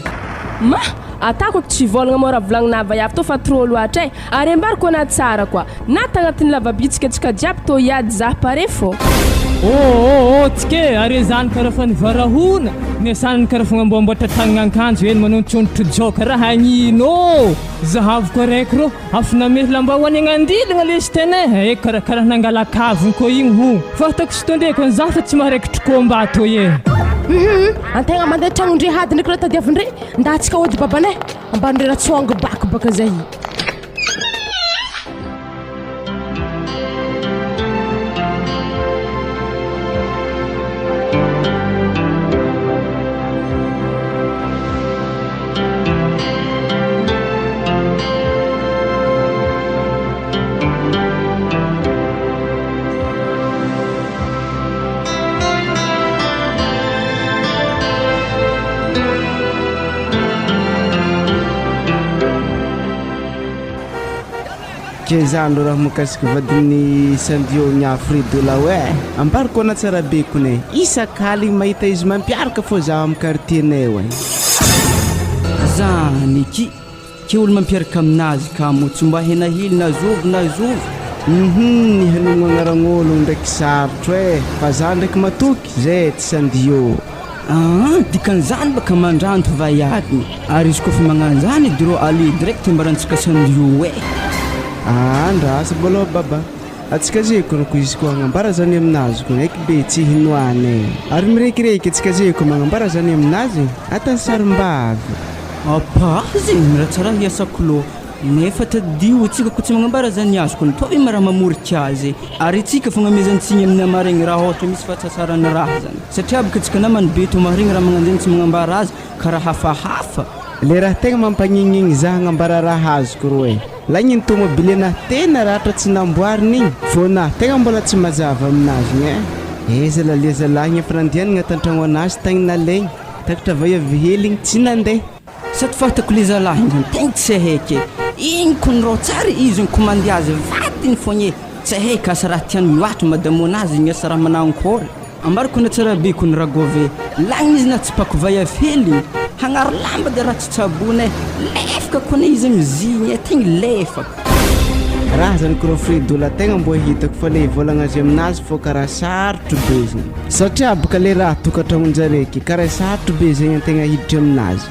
Ma! Atako tsy vôlagna môra volagnina vaiavy tô fa trop loatra e! Ary ambarako anà tsara koa, na tagnatin'ny lava-bitsika tsika jiaby tô hiady zah pare fô. Oh oh oh tike are zany karaha fa nivarahona ny asanany karaha fa mamboamboatra tagnana ankanjo eny manontsonotro joka raha agnino ô! Zahaviko araiky rô afo namehy lambahoany agnandilagna lesy tene e karakaraha nangalakavigny koa igny ho fantako sy tondreko an'zah fa tsy maharaikitry combat toy e. Hum antegna mandeha tragnondre hady ndraiky raha tadiavindre nda antsika hody babanay ambanindre raha tsy hoangy bako baka zay. Ke zany ro raha mahakasiky vadin'i Sandio Niafrido lahy e! Ambarako ana tsara be kone, isak'aligny mahita izy mampiaraka fô zaho am quartier nay eo e! Zany ki! Ke olo mampiaraka aminazy ka mo tsy mba hena hely na zovy na zovy. Uhum ny hanogno agnaragn'olo ndraiky sarotro e! Fa za ndraiky matoky zay tsy Sandio. Aa dikan'izany baka mandranto vaiavy ary izy koa fa magnano zany drô ale direct ambarantsika Sandio e! Aa andraso mbôla baba. Atsika ze konko izy ko agnambara zany aminazy ko eky be tsy hinoana e! Ary mirekireky atsika ze ko magnambara zany aminazy atany sarimbavy. Apa zegny raha tsara hiasako lô nefa tadidio tsika ko tsy magnambara zany azoko ny tô raha mamorika azy ary tsika fagnamezantsigny amin'ny amaregny raha ôhatra misy fahatsasarany raha zany satria baka tsika namany be tô maharegny raha magnanjegny tsy magnambara azy karaha hafahafa. Le raha tegna mampagnignignigny za hagnambara raha azoko roe. Laigny ny tomobile nah tena ratra tsy namboarina igny vao nah tegna mbola tsy mazava aminazy igny eh. Aiza lalia zalahy igny efa nandehanagna tantragno anazy tagny nalaigny takatra vaiavy hely igny tsy nandeha. Sady fantako le zalahy igny zany tegna tsy ahaiky e, igny kony rô tsara izy mikomandy azy vadiny fogna e, tsy ahaiky asa raha tiany mihoatra madamonazy igny asa raha manankôry. Ambarako na tsara be kony ragôva e, lagny izy na tsy pako vaiavy hely igny, hagnary lamba de raha tsy tsaboina e, lefaka kony izy mizigny e, tegna lefaka. Raha zany koro Fredola tegna mbô hitako fa le hivolagna azy aminazy fô karaha sarotro be zegny satria boka le raha tokantragnonjare ke karaha sarotro be zegny antegna hiditra aminazy.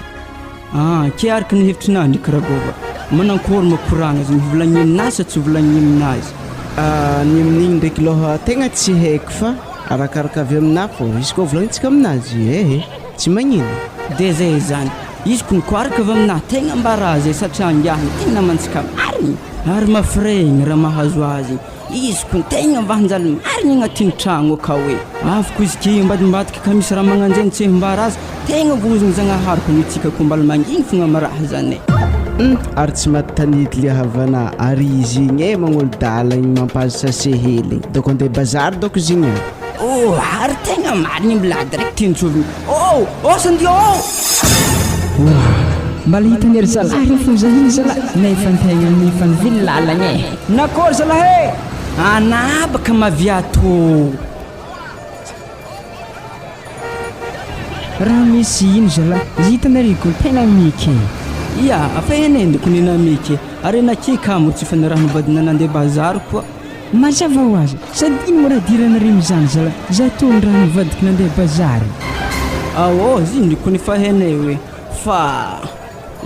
Ah, ke araka ny hevitrinah ndreky ragôva, manankory ma koragna zegny, hovolagniny aminazy sa tsy hovolagniny aminazy? Ah, ny amin'igny ndreky lôha tegna tsy haiko fa arakaraka avy aminah fô, izy koa volagnintsika aminazy ehe, tsy magnino. De zay zany, izy kony ko araka avy aminah tegna ambara azy e, satria angiahiny tegna namantsika marigny, ary mafregny raha mahazo azy. Izy ko tegna mba hanjaly marigny agnatin'ny tragno akao e. Avy ko izy ke ambadimbadika ka misy raha magnanjeny tsy hmbara azy, tegna vozogny Zagnahary ko nitsika ko mbala mangigny fogna am raha zany e. Hum ary tsy maty tanidy le havana ary izy igny e magnolo-dala igny mampahazo sase hely igny doko andeha bazary doko izy igny e. Oh ary tegna marigny mbola direct intsovigny oh oh sandio oh. Wah! Mbala hitan'i ry zalahy reo foza iny zalahy nefa antegna nefa nivily lalagna e! Nakory zalahy e! Anabaka maviato. Raha misy ino zalahy izy hitanareo ko tena mika e! Ya, fa eny endriko ny namika e! Ary enakia kamo tsy fanarahana vadina nandeha bazary koa. Mazava ho azy, sady ino moa raha idiranareo amizany zalahy, za toa ny raha nivadiko nandeha bazary. Ao, izy ndriko ny fahenay hoe fa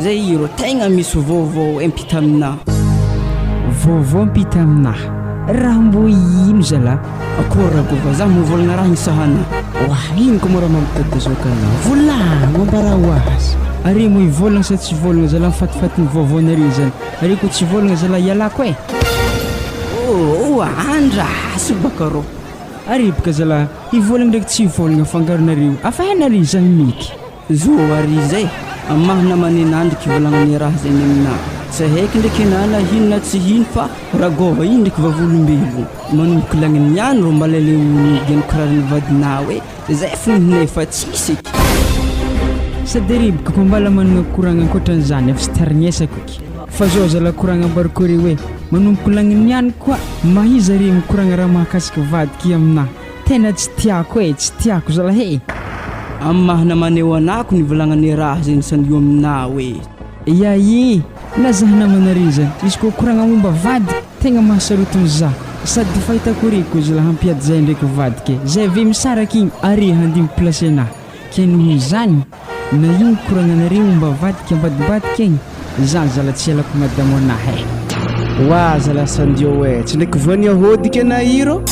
zay iro tegna misy vaovao empita aminah. Vaovao ampita aminah. Raha mbô ino zalah? Akory Ragova, za mivôlagna raha isahana. Oah, ino ko moa raha mampitadidazoka anao? Volagno, ambarao azy. Are moa hivôlagna sa tsy hivôlagna zalah mifatifaty ny vaovaonareo zany? Are ko tsy hivôlagna zalah ialako eh! Oh, andraso baka rô. Are boka zalah, hivôlagna ndraiky tsy hivôlagna afangaronareo, afa hainareo zah meky. Zo ary izay, amin'ny maha naman'i Nà ndriky volagnan'i raha zegny aminà. Tsy haiky ndriky Nà na hino na tsy hino fa Ragôva io ndriky vavolombelogno. Manomboky lagniny niany rô mbala le olo nigian'ny kiraron'ny vadinà hoe zay fo nihinay fa tsisy eky. Sady riboka koa mbala managna koragna ankoatran'izany efa tsy tarignesako eky. Fa zao zala koragna ambarako re hoe manomboka lagniny niany koa mahiza re mikoragna raha mahakasiky vadiky aminà. Tena tsy tiako e, tsy tiako zalahy e! Amin'ny maha namaneo anako ny volagnane raha zay nisandio aminà hoe. Ia e! Na zah namanareo zany, izy koa koragna momba vady, tegna mahasarotiny zah, sady fahitako re ko zalahy hampiady zay ndraiky vadiko e, zay ve misaraka igny are handimby place anah, ke noho izany, Na ino koragnanareo momba avadika ambadimbadika egny, za zala tsy ialako madamo anah eh. Wa zala sandio eh, tsy ndraiky voa niahodiky ana iro.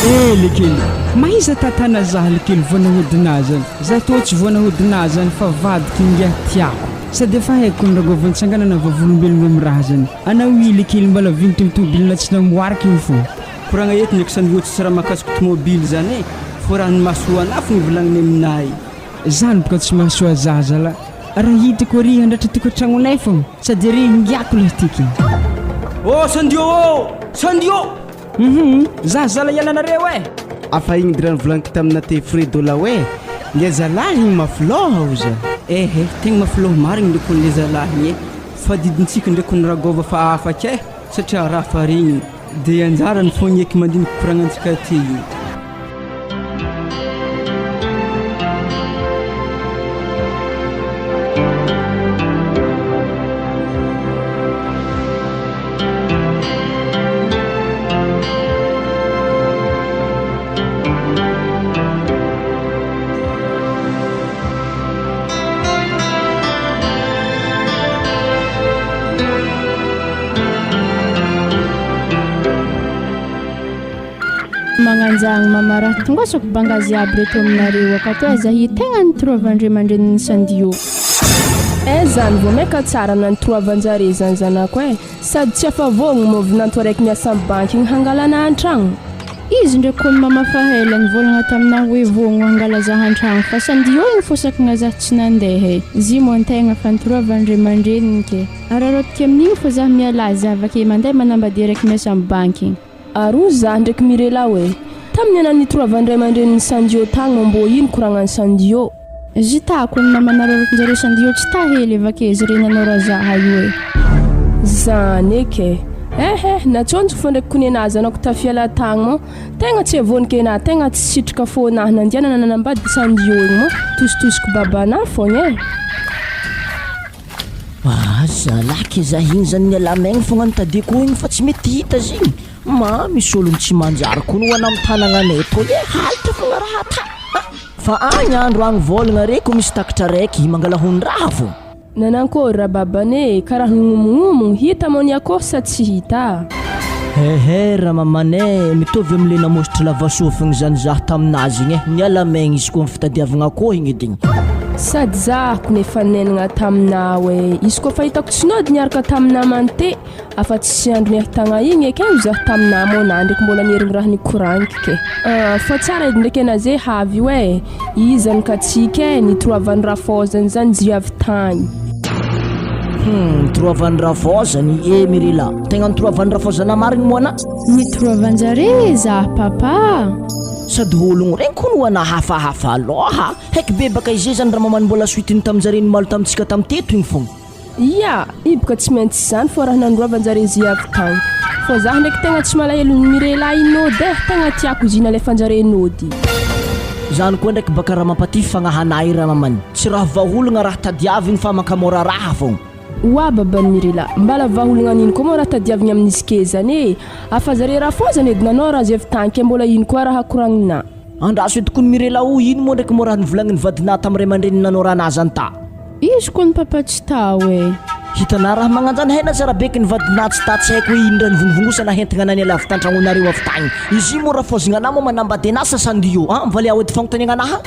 Eh lekely, mahaiza tatana zah lekely voa nahodinah zany, za tô tsy voa nahodinah zany fa vadiko ingahy tiako, sady efa haiko ny ragôva nitsanganana vavolombelogno am raha zany, anao i lekely mbala vinty tomobilina tsy namboariko igny fô. Koragna eto ndraiky sandio tsisy raha mahakasiky tomobily zany eh, fô raha ny maso anah fô nivolagniny aminah e. Zany boka tsy mahasoa zaza la raha hitako ary handratra tokantragnonay fô sady ary ingiako lahy tiky. Oh Sandio ô! Sandio! Hum za zala ialanareo eh! Afa igny dra nivolaniko tamina te Fredo la hoe nge zalahy igny mafy loha oza. Ehe, tegna mafy loha marigny ndreky le zalahy igny eh! Fa didintsika ndreky ny ragôva fa afaka eh! Satria raha fa regniny de anjarany fogna eky mandiniky koragnantsika ty io. Magnanjagny mama raha tongasako bangazy aby reto aminareo akato aza hi tegna nitoroavan-dray aman-drenin'i Sandio. Eh zany vao maika tsara nanitoroavan-jare zany zanako eh! Sady tsy afa-vôgno moa vinanto araiky miasa am banky igny hangalana an-tragno. Izy ndreky kony mama fa ela nivolagna taminah hoe vogno hangala zah an-tragno fa Sandio igny fosakagna zah tsy nandeha eh! Zy moa antegna fa nitoroavan-dray aman-dreniny ke! Araraotiko amin'igny fô zah miala zah avake mandeha manambady araiky miasa am banky igny. Aroa zah ndraiky Mirela oe. Tamin'ny ana nitoroavan-dray aman-drenin'i Sandio tagny moa mbô ino koragnan'i Sandio. Zitako ny mama nararaotin-jareo Sandio tsy ta hely avake izy re nanao raha zaha io e. Zany eky e. Eh eh, natsonjoko fô ndraiky konenah zanako tafiala tagny moa tegna tsy avôniky enah tegna tsy sitraka fô nah nandianana nanambady Sandio igny moa tositosiko babanah fogna e. Ah zalahy ke zah igny zany niala maigny fogna nitadiako igny fa tsy mety hita zigny, ma misy ologno tsy manjary koa no ana am tanagnanay toy e, halatra fogna raha ata a! Fa agny andro agny vôlagna reko misy takatra raiky mangala hon-draha fô. Nanankôry rababany e, karaha ngomognomogno, hita moa ny akôho sa tsy hita? Hehe ramaman e, mitovy amle namositra lavasofigny zany zah taminazy igny e, niala maigny izy koa am fitadiavagna akôho igny edy igny. Sady zah ko nefa nenagna taminao e, izy koa fa hitako tsy nody niaraka tamin'ny namany te, afa tsy sy andro niahitagna igny ekeo zah taminà moa na ndreky mbola nierigny raha nikoragniko ke. Ah, fa tsara edy ndreky ena ze havy io e, iza ny katsika e, nitoroavan'i Rafôzany zany zy avy tagny. Hum, nitoroavan'i Rafôzany e Mirila, tegna nitoroavan'i Rafôzana marigny moa ana? Nitoroavan-jare zah papa. Sady ologno regny koa no ana hafahafa lôha. Heky be baka izay zany ramamany mbola suite-ny taminjare nimaly tamintsika tam teto igny fogna. Ia, i boka tsy maintsy izany fô raha nandroavan-jare zy avy tagny. Fô zah ndraiky tegna tsy malahelo ny mirelahy nody eh, tegna tiako izy nalefanjare nody. Zany koa ndraiky baka raha mampatify fagnahanay ramamany. Tsy raha vaholagna raha tadiavigny fa mankamora raha fogna. Oa baban'i Mirela, mbala vaholagna n'ino koa moa raha tadiavigny amin'izy ke zany e! Afa zare rafozana edy nanao raha zay avy tagny ke mbola ino koa raha koragninà. Andraso eto kony Mirela o, ino moa ndraiky moa raha nivolagniny vadinà tam ray aman-dreniny nanao raha nazy any ta? Izy kony papa tsy tao e. Hitanà raha magnanjany hena tsara beky ny vadinà tsy ta tsy haiko hoe ino raha nivongovongosana hentigna anà niala avy tantragnonareo avy tagny. Izy io moa rafoazigna anà moa manambady anà sa Sandio an? Valiao edy fagnontaniagna anà ha?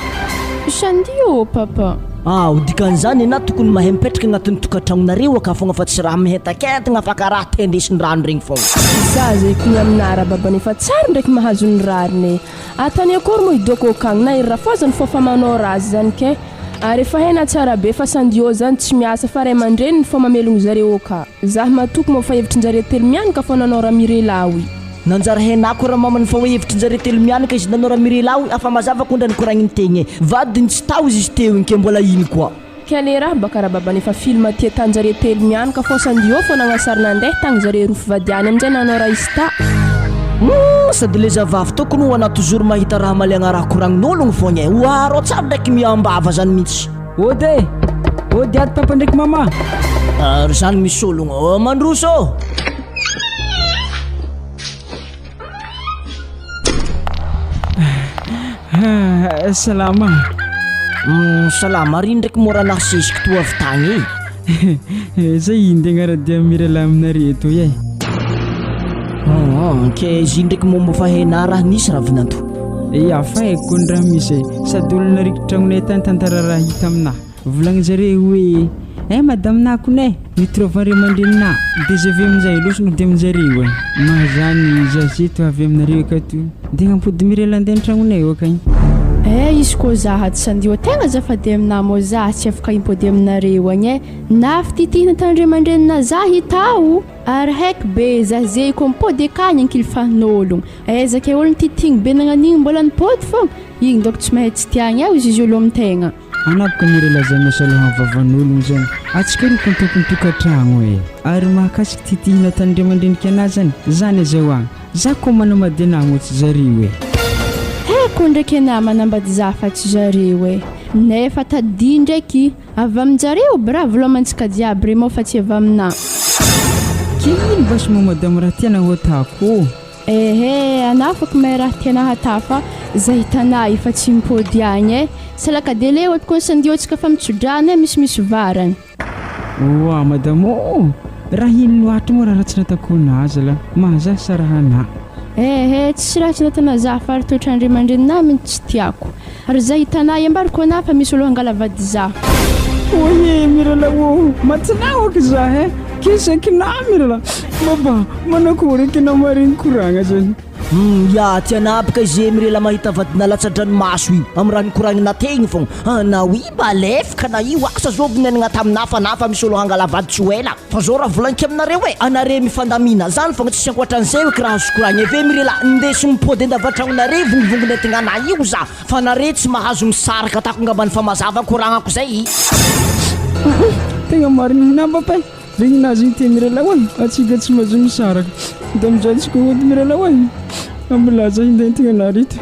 Sandio papa. Ao, dikan'izany enà tokony mahay mipetraka agnatin'ny tokantragnonareo aka fogna fa tsy raha mihentakentagna fa karaha tendesin-drano regny fogna. Za zay kony aminà rababany efa tsara ndraiky mahazo ny rariny e. Atany akory moa idoko akagny na ery rafoazany fô fa manao raha zany kay. Ary efa hay na tsara be fa sandio zany tsy miasa fa ray aman-dreniny fô mamelogno zareo ka. Zah matoky moa fa hevitrin-jare telo mianaka fô nanao Ramirelaoy. Nanjary henako ramamany fa hoe hevitrin-jare telo mianaka izy nanao Ramirelaoy afa mazava ko ndra nikoragniny tegna e. Vadiny tsy tao izy izy teo igny ke mbola ino koa. Ka le raha baka rababany efa film tia tanjare telo mianaka fô sandio fô nagnasary nandeha tagny zare roa fivadiany amizay nanao raha izy ta. Humm sady le zavavy tokony ho ana toujours mahita raha maliagna raha koragnin'ologno fogna e, oa rô tsary ndraiky miambava zany mintsy. Ody e! Ody ato papa ndraiky mama. Ary zany misy ologno ô mandroso ô! Salama. Salama ary ino ndraiky mora nasesiky toa avy tagny e? Zay iny tegna raha dia mirahalahy aminareo toy e. Ke izy iny ndraiky momba fa hainà raha nisy raha vinanto. Ya fa haiko koa ny raha misy e. Sady olo nariky tragnonay tany tantara raha hita aminà. Volagnin-jareo hoe, Eh madame Nakony eh, mitorova ray aman-dreninà, dia avy amin'izay loso mody amin-jareo eh. Mahazany zaza eto avy aminareo akato, dia hampody Mirela handeha an-tragnonay eo akagny. Eh izy koa za atsy sandio tegna azafady aminà mô za tsy afaka himpody aminareo agny eh, na fititihina tany ray aman-dreninà za hitao ary haiko be za ze ko mipody akagny ankilifahin'ôlogno, aiza ke ôlo nititigny be nagnan'igny mbola nipody fôgna, igny dônko tsy mahay tsy tiagny ao izy izy ôlo amin-tegna. Anabka ny lazaina misaloha vavan'ologno zany atsika ro tompony tokatragno e! Ary mahakasiky ty tihina tandriamandrendrika anah zany zany aza hoa za ko manambady anah moa tsy zareo e! Haiko ndraiky anah manambady za fa tsy zareo e! Nefa tadidio ndraiky avy aminjareo bravo lomantsika jiaby re moa fa tsy avy aminah. Ke ino basy moa madame raha tiana ho atako ô? Ehe, anah afaka mahay raha tianah atà fa zay hitanah efa tsy mipody agny eh! Salakadele eo tokoa sandio tsika fa mitsodrano eh misimisy varany. Oa madame ô! Raha ino loatra moa raha ratsy natako anah zala, mahazaha sa raha anah? Ehe, tsisy ratsy natana zah fa ary toetran-dray aman-dreninah mintsy tsy tiako. Ary zay hitanah ambarako anah fa misy olo hangala vady zah. Oye mirala ô! Matinah ok zah eh! Kesakinah mirala! Baba, manakory eky anao maregny koragna zany? Humm ya ty anabka izy mirela mahita vadina latsa-dranomaso io am raha nikoragnina tegny fogna anao io mba alefka na io asa zovy niainagna taminah fa na fa misy olo hangala vady tsy ho ela fa zao raha volagniko aminareo e anare mifandamina zany fogna tsisy ankoatran'izay oe kiraha azo koragna eve mirela ndeso mipody andavantragnonare vongivongy nentigna anah io za fa nare tsy mahazo misaraka tako ngambany fa mazava koragnako zay. Tegna marigny hinamba pay. Regnin'azy igny te miralao e, atsika tsy mahazo misaraka. Da amizay tsika hody miralao e. Ambilaza hindentigna anarito.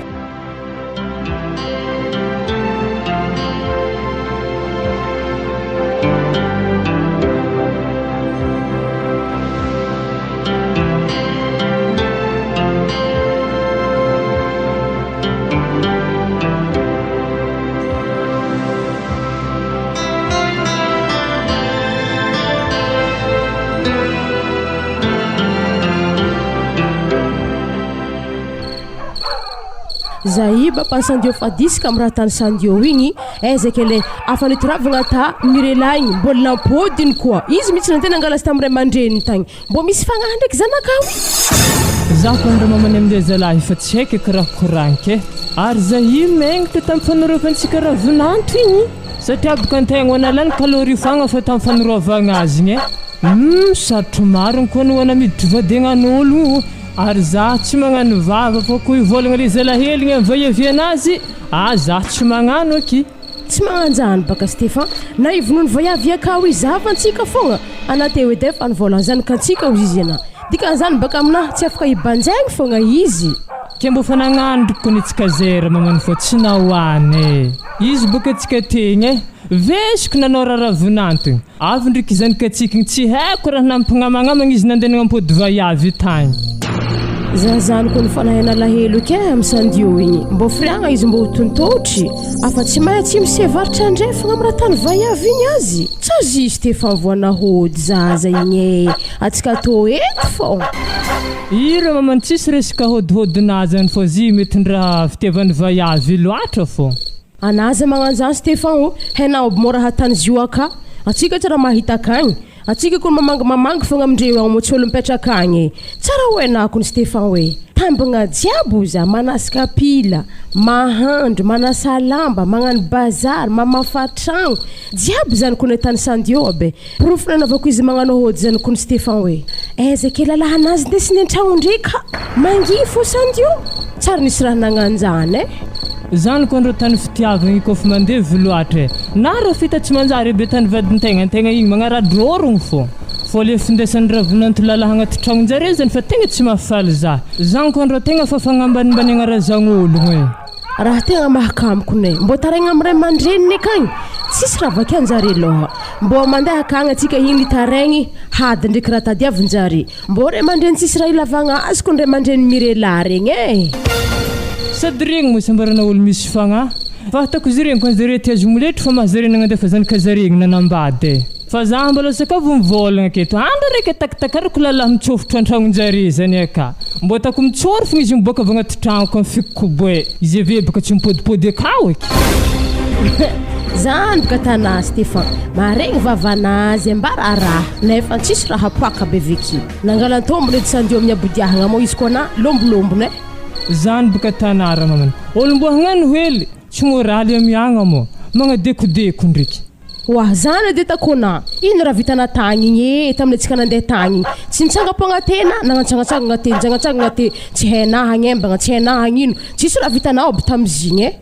Zahay bapa Sandio fa disque am raha tany Sandio igny aiza ke le afa nitoravagna ta Mirela igny mbola nampodiny koa izy mitsy nandeha nangala azy tam ray aman-dreniny tagny mbô misy fagnahy ndraiky zanakao i. Zaho koa ndra mamany amle zalahy fa tsy haiko eky raha koraniko e! Ary zahio megnitra tam fanoroavantsika ravinanto igny satria boka antegna nalany calorie foagna fa tam fanoroavagna azy igny e! Humm sarotro marigny koa ny hoana miditry vadiagnan'olo io ary zah tsy magnano vava fa ko hivolagna le zalahy hely igny am vaiavianazy ah zah tsy magnano aky. Tsy magnanjany baka Stefan na i vonono vaiavy akao i zavantsika fogna ana teo edy fa nivolan zanakantsika ozy izy ana dikan'izany baka aminah tsy afaka hibanjaigny fogna izy. Ke mbô fa nagnano ndriky kony tsika zera magnano fô tsy nahoany e! Izy boka tsika tegny e! Vesiko nanao raha ravinantogny avy ndriky zanakatsiky igny tsy haiko raha nampignamagnamagna izy nandeha nagnampody vaiavy tagny. Za zany ko ny fanahy nalahelo ke am sandio igny mbô firiagna izy mbô ho tontôtry afa tsy mahay tsy misevaritra andrefagna am raha tany vaiavy igny azy tsa juste efa voanahody zaza igny e atsika tô eto fô. Ira maman tsisy resaka hôdihôdinà zany fô zy mitondra fitiavan'ny vaiavy loatra fô. Ana aza magnanjany Stefan o, hena aoby mora hatany zio aka, atsika tsy raha mahita akagny, atsika kony mamangy mamangy fogna amindreo agny mo tsy olo mipetraka agny e, tsara ho hena kony Stefan oe, tambagna jiaby oza, manasy kapila, mahandro, manasa lamba, magnano bazary, mamafa tragno, jiaby zany kony atany sandio aby e, porofo nanaovako izy magnano hody zany kony Stefan oe, aiza ke lalahanazy ndesiny antragnondre ka, mangihy fo sandio, tsary nisy raha nagnanjany e. Zany ko ndro tany fitiavagna io kôfa mandevo loatra e! Na rô fita tsy manjary be tany vadin-tegna antegna igny magnara-drôrogno fô! Fô le findesan'ny ravinanto lalahy agnaty tragnonjare zany fa tegna tsy mahafaly za! Zany ko ndrô tegna fa fagnambanimbaniagna razagn'ologno e! Raha tegna mahakamo kone, mbô taraigna am ray aman-dreniny akagny, tsisy raha vakianjare lôha, mbô mandeha akagny atsika igny mitaraigny hady ndreky raha tadiavinjare. Mbô ray aman-dreny tsisy raha ilavagna azy kony ray aman-dreny Mirela regny e! Sady regny moa sambarana olo misy fagnahy. Fa ataoko izy regny koa zare tia azy moletry fa maha zare nagnandefa zanaka zare igny nanambady e. Fa za mbola sakafo mivôlagna aketo. Andro araiky takitakariko lalahy mitsôfotro antragnonjare zany aka. Mbô ataoko mitsôrofogna izy miboaka avy agnaty tragnoko amy fikobo e. Izy ave boka tsy mipodipody akao eky. Zany boka tanà Stefan, maregny vavanazy ambara raha, nefa tsisy raha poaka be veky. Nangalan-tombony edy sandio amin'ny abodiahagna moa izy koa na lombolombono e. Zany boka tanà ramamana. Olo mbo hagnano hely, tsy moraly amiagna moa. Magnadekodeko ndriky. Oah zany edy takona, ino raha vitana tagny igny ee tamin'ny antsika nandeha tagny igny, tsy nitsangam-pogna tena, nagnantsangatsangana te, nitsangatsangana te, tsy hainà hagnembagna, tsy hainà hagnino, tsisy raha vitanao aby tamizigny e.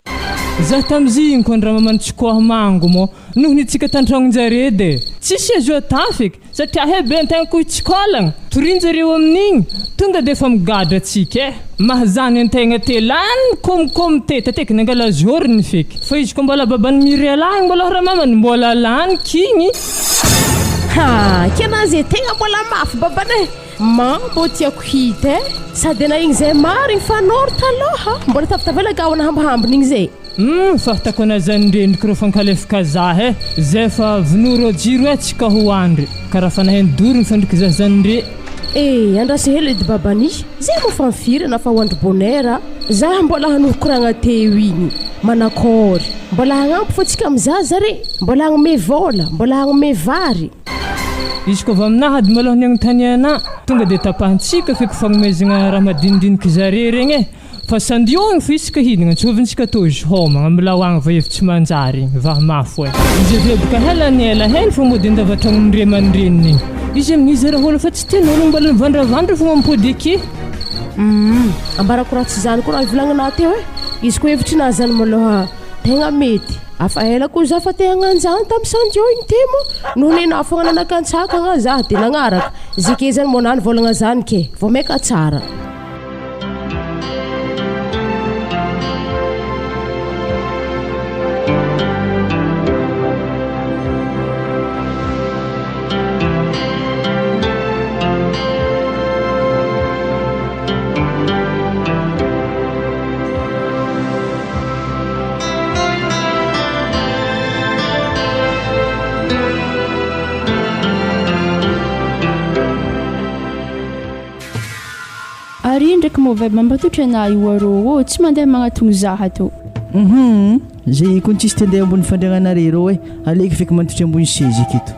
Zah tamizigny koa ndramamany tsy koah mango moa noho ny tsika tantragnonjare de tsisy azo atao feky. Satria he be antegna ko hitsikôlagna, torin-jareo amin'igny, tonga de efa migadra atsika e! Mahazany antegna te lany komkom te tateky nangala zorony feky, fa izy ko mbola baban'i Mirela igny mbola ramamany mbola lany k'igny. Ha! Kena ze tegna mbola mafy babane! Mambo tiako hita e! Sady ana igny zay marigny fa noro taloha, mbola tavitavela gaona hambihambiny igny ze. Humm fahtako anazany ndrendriky reo fankalefaka zah eh zay fa vonoa reo jiro eh tsy ka ho andry ka raha fa naheno dory ny fandriky zah zany ndre. Eh andraso hely edy babani, zay moa fa mifirana fa ho andry bonheur a, zah mbola hanohy koragna teo igny, manakôry, mbola hagnampy fô tsika am zaza re, mbola hagnome vôla, mbola hagnome vary. Izy koa avy aminah ady maloha ny agnontanianah, tonga de tapahintsika feky fagnomezagna raha madinidiniky zare regny eh. Fa sandio igny fa isaka hidigna antsovintsika tô izy homagna mila ho agny va efa tsy manjary igny vaha mafy oe. Izy avy eo boka hela ny ela hely fa mody andavatragno ny ray aman-dreniny igny. Izy amin'izy raha olo fa tsy tian'olo mbola mivandravandra fogna mipody aky. Humm ambarako raha tsy zany koa raha volagnina teo e, izy koa hevitrinà zany malôha tegna mety, afa ela koa za fa te hagnanjany tamy sandio igny te moa noho nenà fogna nanakantsakagna za de nagnaraka, zeke zany mbô nanivolagna zany ke vao maika tsara. Ary io ndraiky mauvais mampatotra anah io arô ô, tsy mandeha magnatogno zah ato. Hum zay kony tsisy te andeha ambony fandriagnanare reo e, aleoko feky mantotry ambony seza aketo.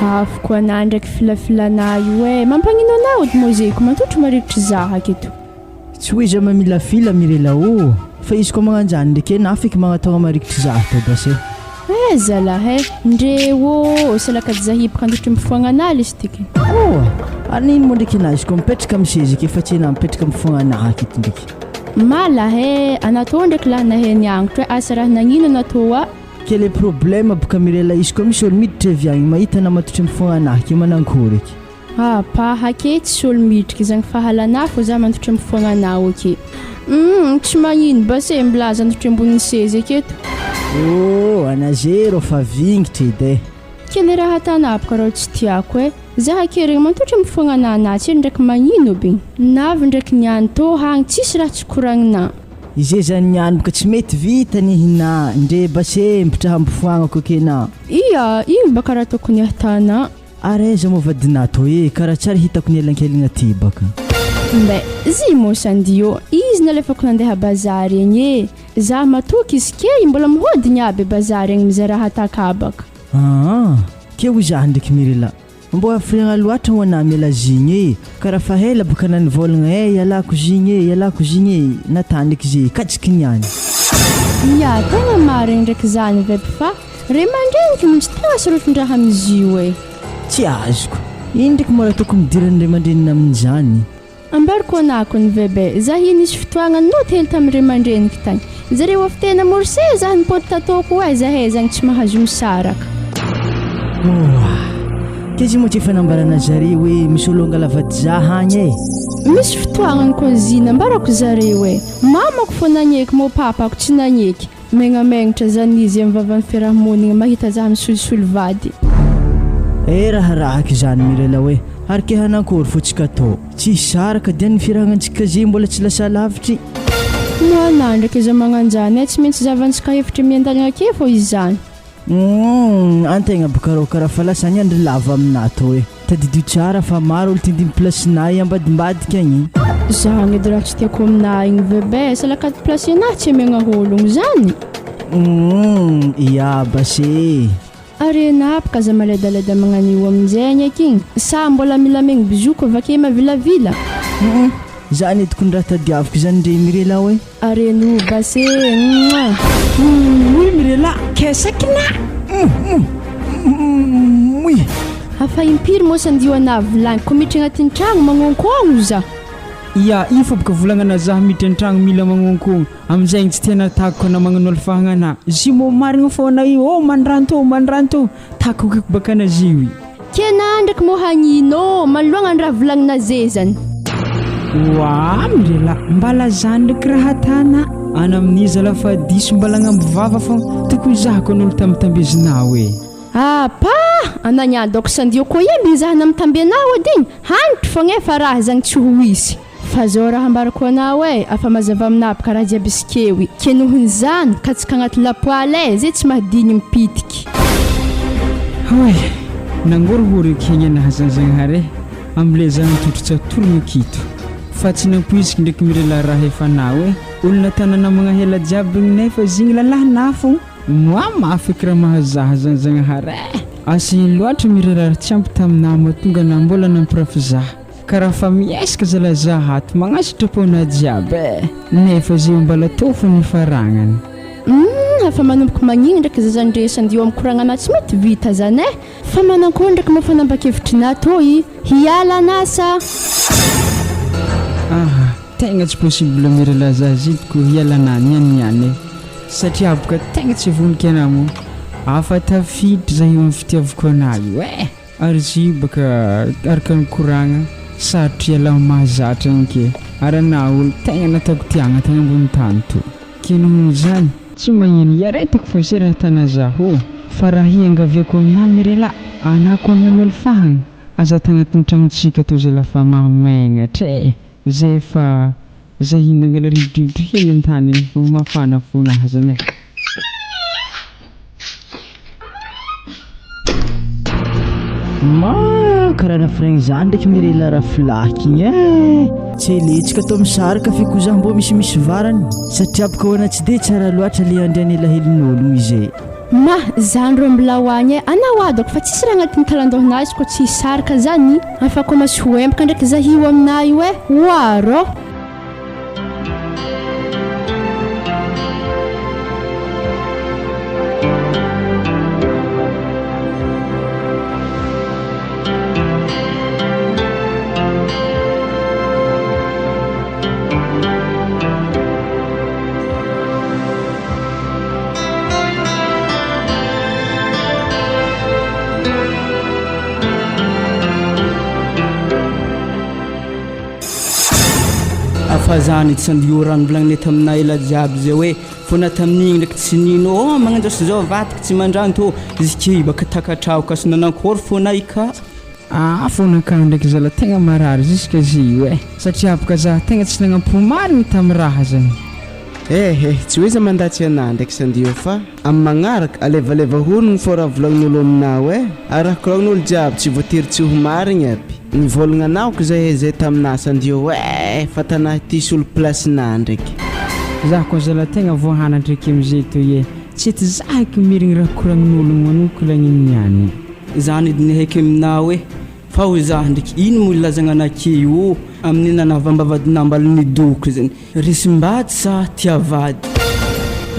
Afoko anah ndraiky filafilanah io e, mampagnino anah ody mozeko mantotry marikitry zah aketo. Tsy hoe za mamilafila Mirela ô! Fa izy koa magnanjany ndreky e na feky magnataogna marikitry za atao basy e. Eh zalahy eh! Ndre ô! Salakady za hipoka andotry mifoagna anah lesy tiky. Oa! Ary nino moa ndreky enah izy koa mipetraka amy seza ake fa tsy enah mipetraka mifoagna anah aketo ndreky. Malahy eh! Anah tô ndreky lahy nahay niangotro eh! Asa raha nagnino anah tô a! Quel est problème boka Mirela izy koa misy olo miditra avy agny mahita anah matotry mifoagna anah ake manankory eky. Ah paha ake tsisy olo midriky zagny fahalana fô za mandotry mifoagna anao ake humm tsy magnino basy e milaza andotry ambonin'ny seza aketo. Oh ana zero fa vingitra edy eh. Ke le raha atanaboko rô tsy tiako e. Za akeregny mantotry mifogna anah tsy ndraiky magnino aby. Navy ndraiky niany tô hagny tsisy raha tsy koragnina. Izay zany niany boka tsy mety vita ny hina ndre basembotra hambofoagnako kena. Ia, igny baka raha tokony ahtana. Ary aiza moa vadinà tô e, karaha tsary hitako nielankelagna ty baka. Mbè, zy moa sandio, izy nalefako nandeha bazary egny e, za matoky izy key mbola mihodigny aby bazary egny mizaha raha atakabaka. Aa, ke hoy zah ndreky Mirela, mbô hafiriagna loatra ho anah miala zigny e, karaha fa ela baka nanivôlagna eh ialako zigny e, ialako zigny e, natà ndreky ze kajiky niany. Ya, tegna marigny ndraiky zany veb fa ray aman-dreniko mintsy tegna sarotin-draha amizio e. Tsy azoko, ino ndreky mbola tokony idiran'ny ray aman-dreniny amin'izany? Ambarako anako ny bebe, zah io nisy fotoagna noty hely tamin'ny ray aman-dreniko tagny. Zareo avy tena morse zah nipôty tataoko oe zahay zagny tsy mahazo misaraka. Oa! K'izy moa tsy efa nambarana zare hoe misy olo angala vady zah agny e? Misy fotoagnany koa zy nambarako zareo e! Mamako fô nagneky mô papako tsy nagneky. Megnamegnotra zany izy am vavan'ny fiarahamonigny mahita zah misolisolo vady. Eh raharahako izany Mirella hoe ary ke hanankory fo tsika tô tsy hisaraka dia ny firagnantsika ze mbola tsy lasa lavitry. Moa anah ndraiky aza magnanjany eh tsy maintsy zavantsika hevitry miandalagna ake fô izany. Humm antegna boka rô karaha fa lasa niandry lava aminah tô eh. Tadidio tsara fa maro olo tindigny place-nay ambadimbadika agny. Zany edy raha tsy tiako aminah igny bebe, salakady place-nah tsy amiagna ologno zany. Humm ia base e. Ary enah aby k'aza maledaleda magnan'io aminjay agny aky igny, sa mbola mila amegny bizoko avake mavilavila. Humm zany edy kony raha tadiaviko zany ndre Mirela oe. Ary eno base e mwah. Ouii Mirela kesakina Ouii. Hafa impiry moa sandio anah vilagny ko miditra agnatin'ny tragno magnonkogno za. Ia, io fa boka volagnana zah miditra an-tragno mila magnonkogno, amizay igny tsy tena takiko ana magnano alifahagna anah, zy mô marigny fôna io ô mandranto ô mandranto ô, takiko baka ana zy io. Ke na ndraiky mô hagnino ô, manoloagna ny raha volagnina ze zany. Oa mirela mba lazany ndraiky raha tana ana amin'iza la fa diso mba lagnambo vava fô tokony zahako an'olo tambitambezinao e. Apa! Anagna dôko sandio koa iemby izaha namitamby anao edy igny, hanitry fogna e fa raha zagny tsy ho hisy. Fa zao raha ambarako anao e, afa mazava aminah aby karaha jiaby isikeo i, ke nohon'izany, katsaka agnaty lapoaly e, zay tsy mahadigny mipitiky. Hoy, nangorohoro i Kenya nahazazagnahary e, amle za nitotro tsatorogno kito. Fa tsy nampoiziko ndraiky mirela raha efa nao e, olona tanana magnahela jiaby igny nefa zigny lalahy nafo. Moi mafy eky raha mahazaha zany zagnahary e! Asigny loatra mirela ary tsy ampy taminah mahatonga anah mbola nampirafy zah. Ka raha fa miesaka zala zah ato magnasitra pona jiaby eh! Nefa zay mbala tô fo nifaragnany. Humm efa manomboka magnigny ndraiky zaza ndre sandio am koragnana tsy mety vita zany eh! Fa manankory ndraiky moa fanambakevitrinà tô i hiala an'asa? Aha, tegna tsy possible mirala zah zidiko hiala anà niany niany eh! Satria boka tegna tsy vonoky anà moa afa tafiditra zah io am fitiavako anà io eh! Ary izy io baka araka ny koragna sarotro iala amin'ny mahazatra igny ke ary anah olo tegna nataoko tiagna tagny ambony tany to ke nohon'izany tsy magnino iaretako fô ze raha tana zaho fa raha hiangaviako aminah mirela anah koa hagnano alifahagna aza tagnatin'ny tragnontsika to zala fa mahamegnatra e zay fa zay hinangala rivodrivotra hely an-tany igny fô mafana fo-nah zany e. Ma karaha nafraigny zany ndraiky Mirela rafilaky igny eh! Tsy eletsika atao misaraka fe ko zah mbô misimisy varany satria boka hoana tsy de tsara loatra le andriany elahelin'ologno izay. Ma, zany rô mbola ho agny eh, anao adako fa tsisy raha agnatin'ny talandohanahy izy koa tsy hisaraka zany, fa koa masy ho empaka ndraiky zah io aminahy io eh, oa rô. Fa zany tsy andio raha novolagninay taminay ela jiaby zay hoe. Fô na tamin'igny ndraiky tsy nino ô magnanjao sy zao vadiko tsy mandranto ô izy ke baka takatrao ka sy nanankory fô nay ka. Aa fô nakah ndraiky zala tegna marary jusque zy io eh satria boka zah tegna tsy nagnampo marigny tamy raha zany. Eh eh tsy hoe za mandatsy anah ndraiky sandio fa amy magnaraka alevaleva honogno fô raha volagnin'olo aminao eh ary raha koragnin'olo jiaby tsy voatery tsy ho marigny aby nivolagna anao ko zay zay taminah sandio eh fa tanah ty hisolo place nah ndraiky. Zah koa zala tegna voahana ndraiky amizay toy eh tsy ety zah eky mirigny raha koragnin'ologno manoko lagnino niany. Zany edy ny haiky aminao e! Fa ho zah ndriky ino moa ilazagna anake io amin'ny nanavambavadinambal ny doko zany? Resimbady sa tia vady?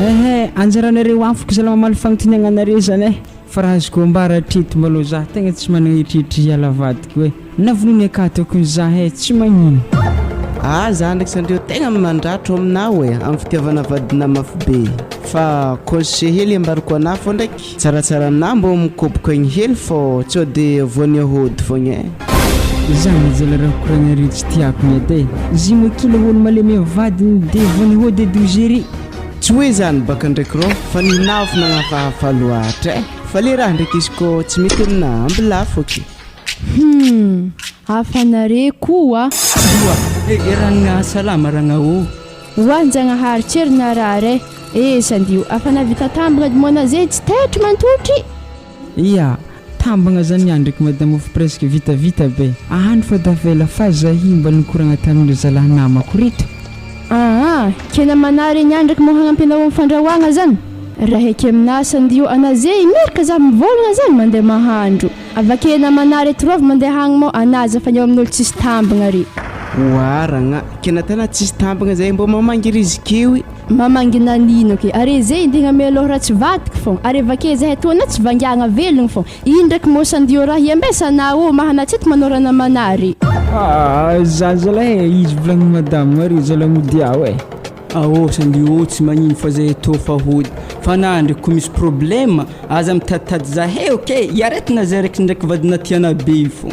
Ehe, anjaranareo afoko zala mamaly fagnontaniagna anareo zany eh! Fa raha azoko ambara hatreto malôha zah tegna tsy managna eritreritry hiala vadiko eh! Na vonoiny akato akony zah eh! Tsy magnino. Ah za ndraiky sandrio tegna mandratro aminao e, amin'ny fitiavana vadinà mafy be. Fa conseil hely ambarako anà fô ndraiky. Tsaratsara aminah mbô mikoboka igny hely fô tsô de voan'ny hody fogna e. Zany zala raha koragna ry tsy tiako ny edy e. Zy moa kila olo malemy am vadiny de voany hody edy ho gérer. Tsy hoe zany baka ndraiky rô fa ninahy fo nagnafahafa loatra e. Fa le raha ndraiky izy kô tsy mety aminah ambilafo aky. Humm! Hafa nare koa. Oa e ragna salama ragna ô. Oa Njagnahary tsy ry narary eh! Eh sandio afa navita tambagna dy moana ze tsy taitry mantotry. Ia, tambagna zany niany ndraiky madame of presque vitavita be any fa tavela fa zahi mba nikoragna tamin'ireo zalahy namako reto. Aa, kena manary niany ndraiky moa hagnampy anao am fandrahoagna zany? Rahaiky aminah sandio ana ze i merka za mivolagna zany mandeha mahandro. Avake namanah reto rôvy mandeha agny mô anah aza fa ny ao amin'olo tsisy tambagna re. Oa ragna, kena tana tsisy tambagna zay mbô mamangy rizikio i. Mamangy nanino ke, are ze indigna mialoha raha tsy vadiko fô, are avake zahay toa anah tsy vangiagna velogno fô, ino ndraiky mô sandio raha iambesa anah ô maha tsy eto manao raha namanah re. Ah za zalahy e, izy volagnin'i madame are zalahy mody ao e. Aô sandio tsy magnino fa zay tô fa hody fa na ndraiky ko misy problème aza mitaditady zahay ok iaretina zay raiky ndraiky vadina tiana be io fô.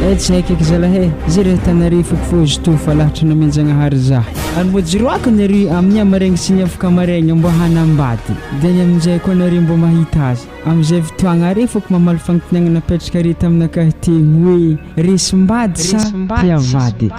Eh tsy haiko eky zalahy eh, zay raha hitanareo foko fô izy tô fa lahatra nomen-jagnahary zah. Ary mbô jiroako nareo amin'ny hamaregny sy ny afaka maregny mbô hanambady de any aminjay koa nareo mbô mahita azy. Amin'izay fotoagna are foko mamaly fagnontaniagna napetrakareo taminakahy tegny hoe resim-bady sa tia vady.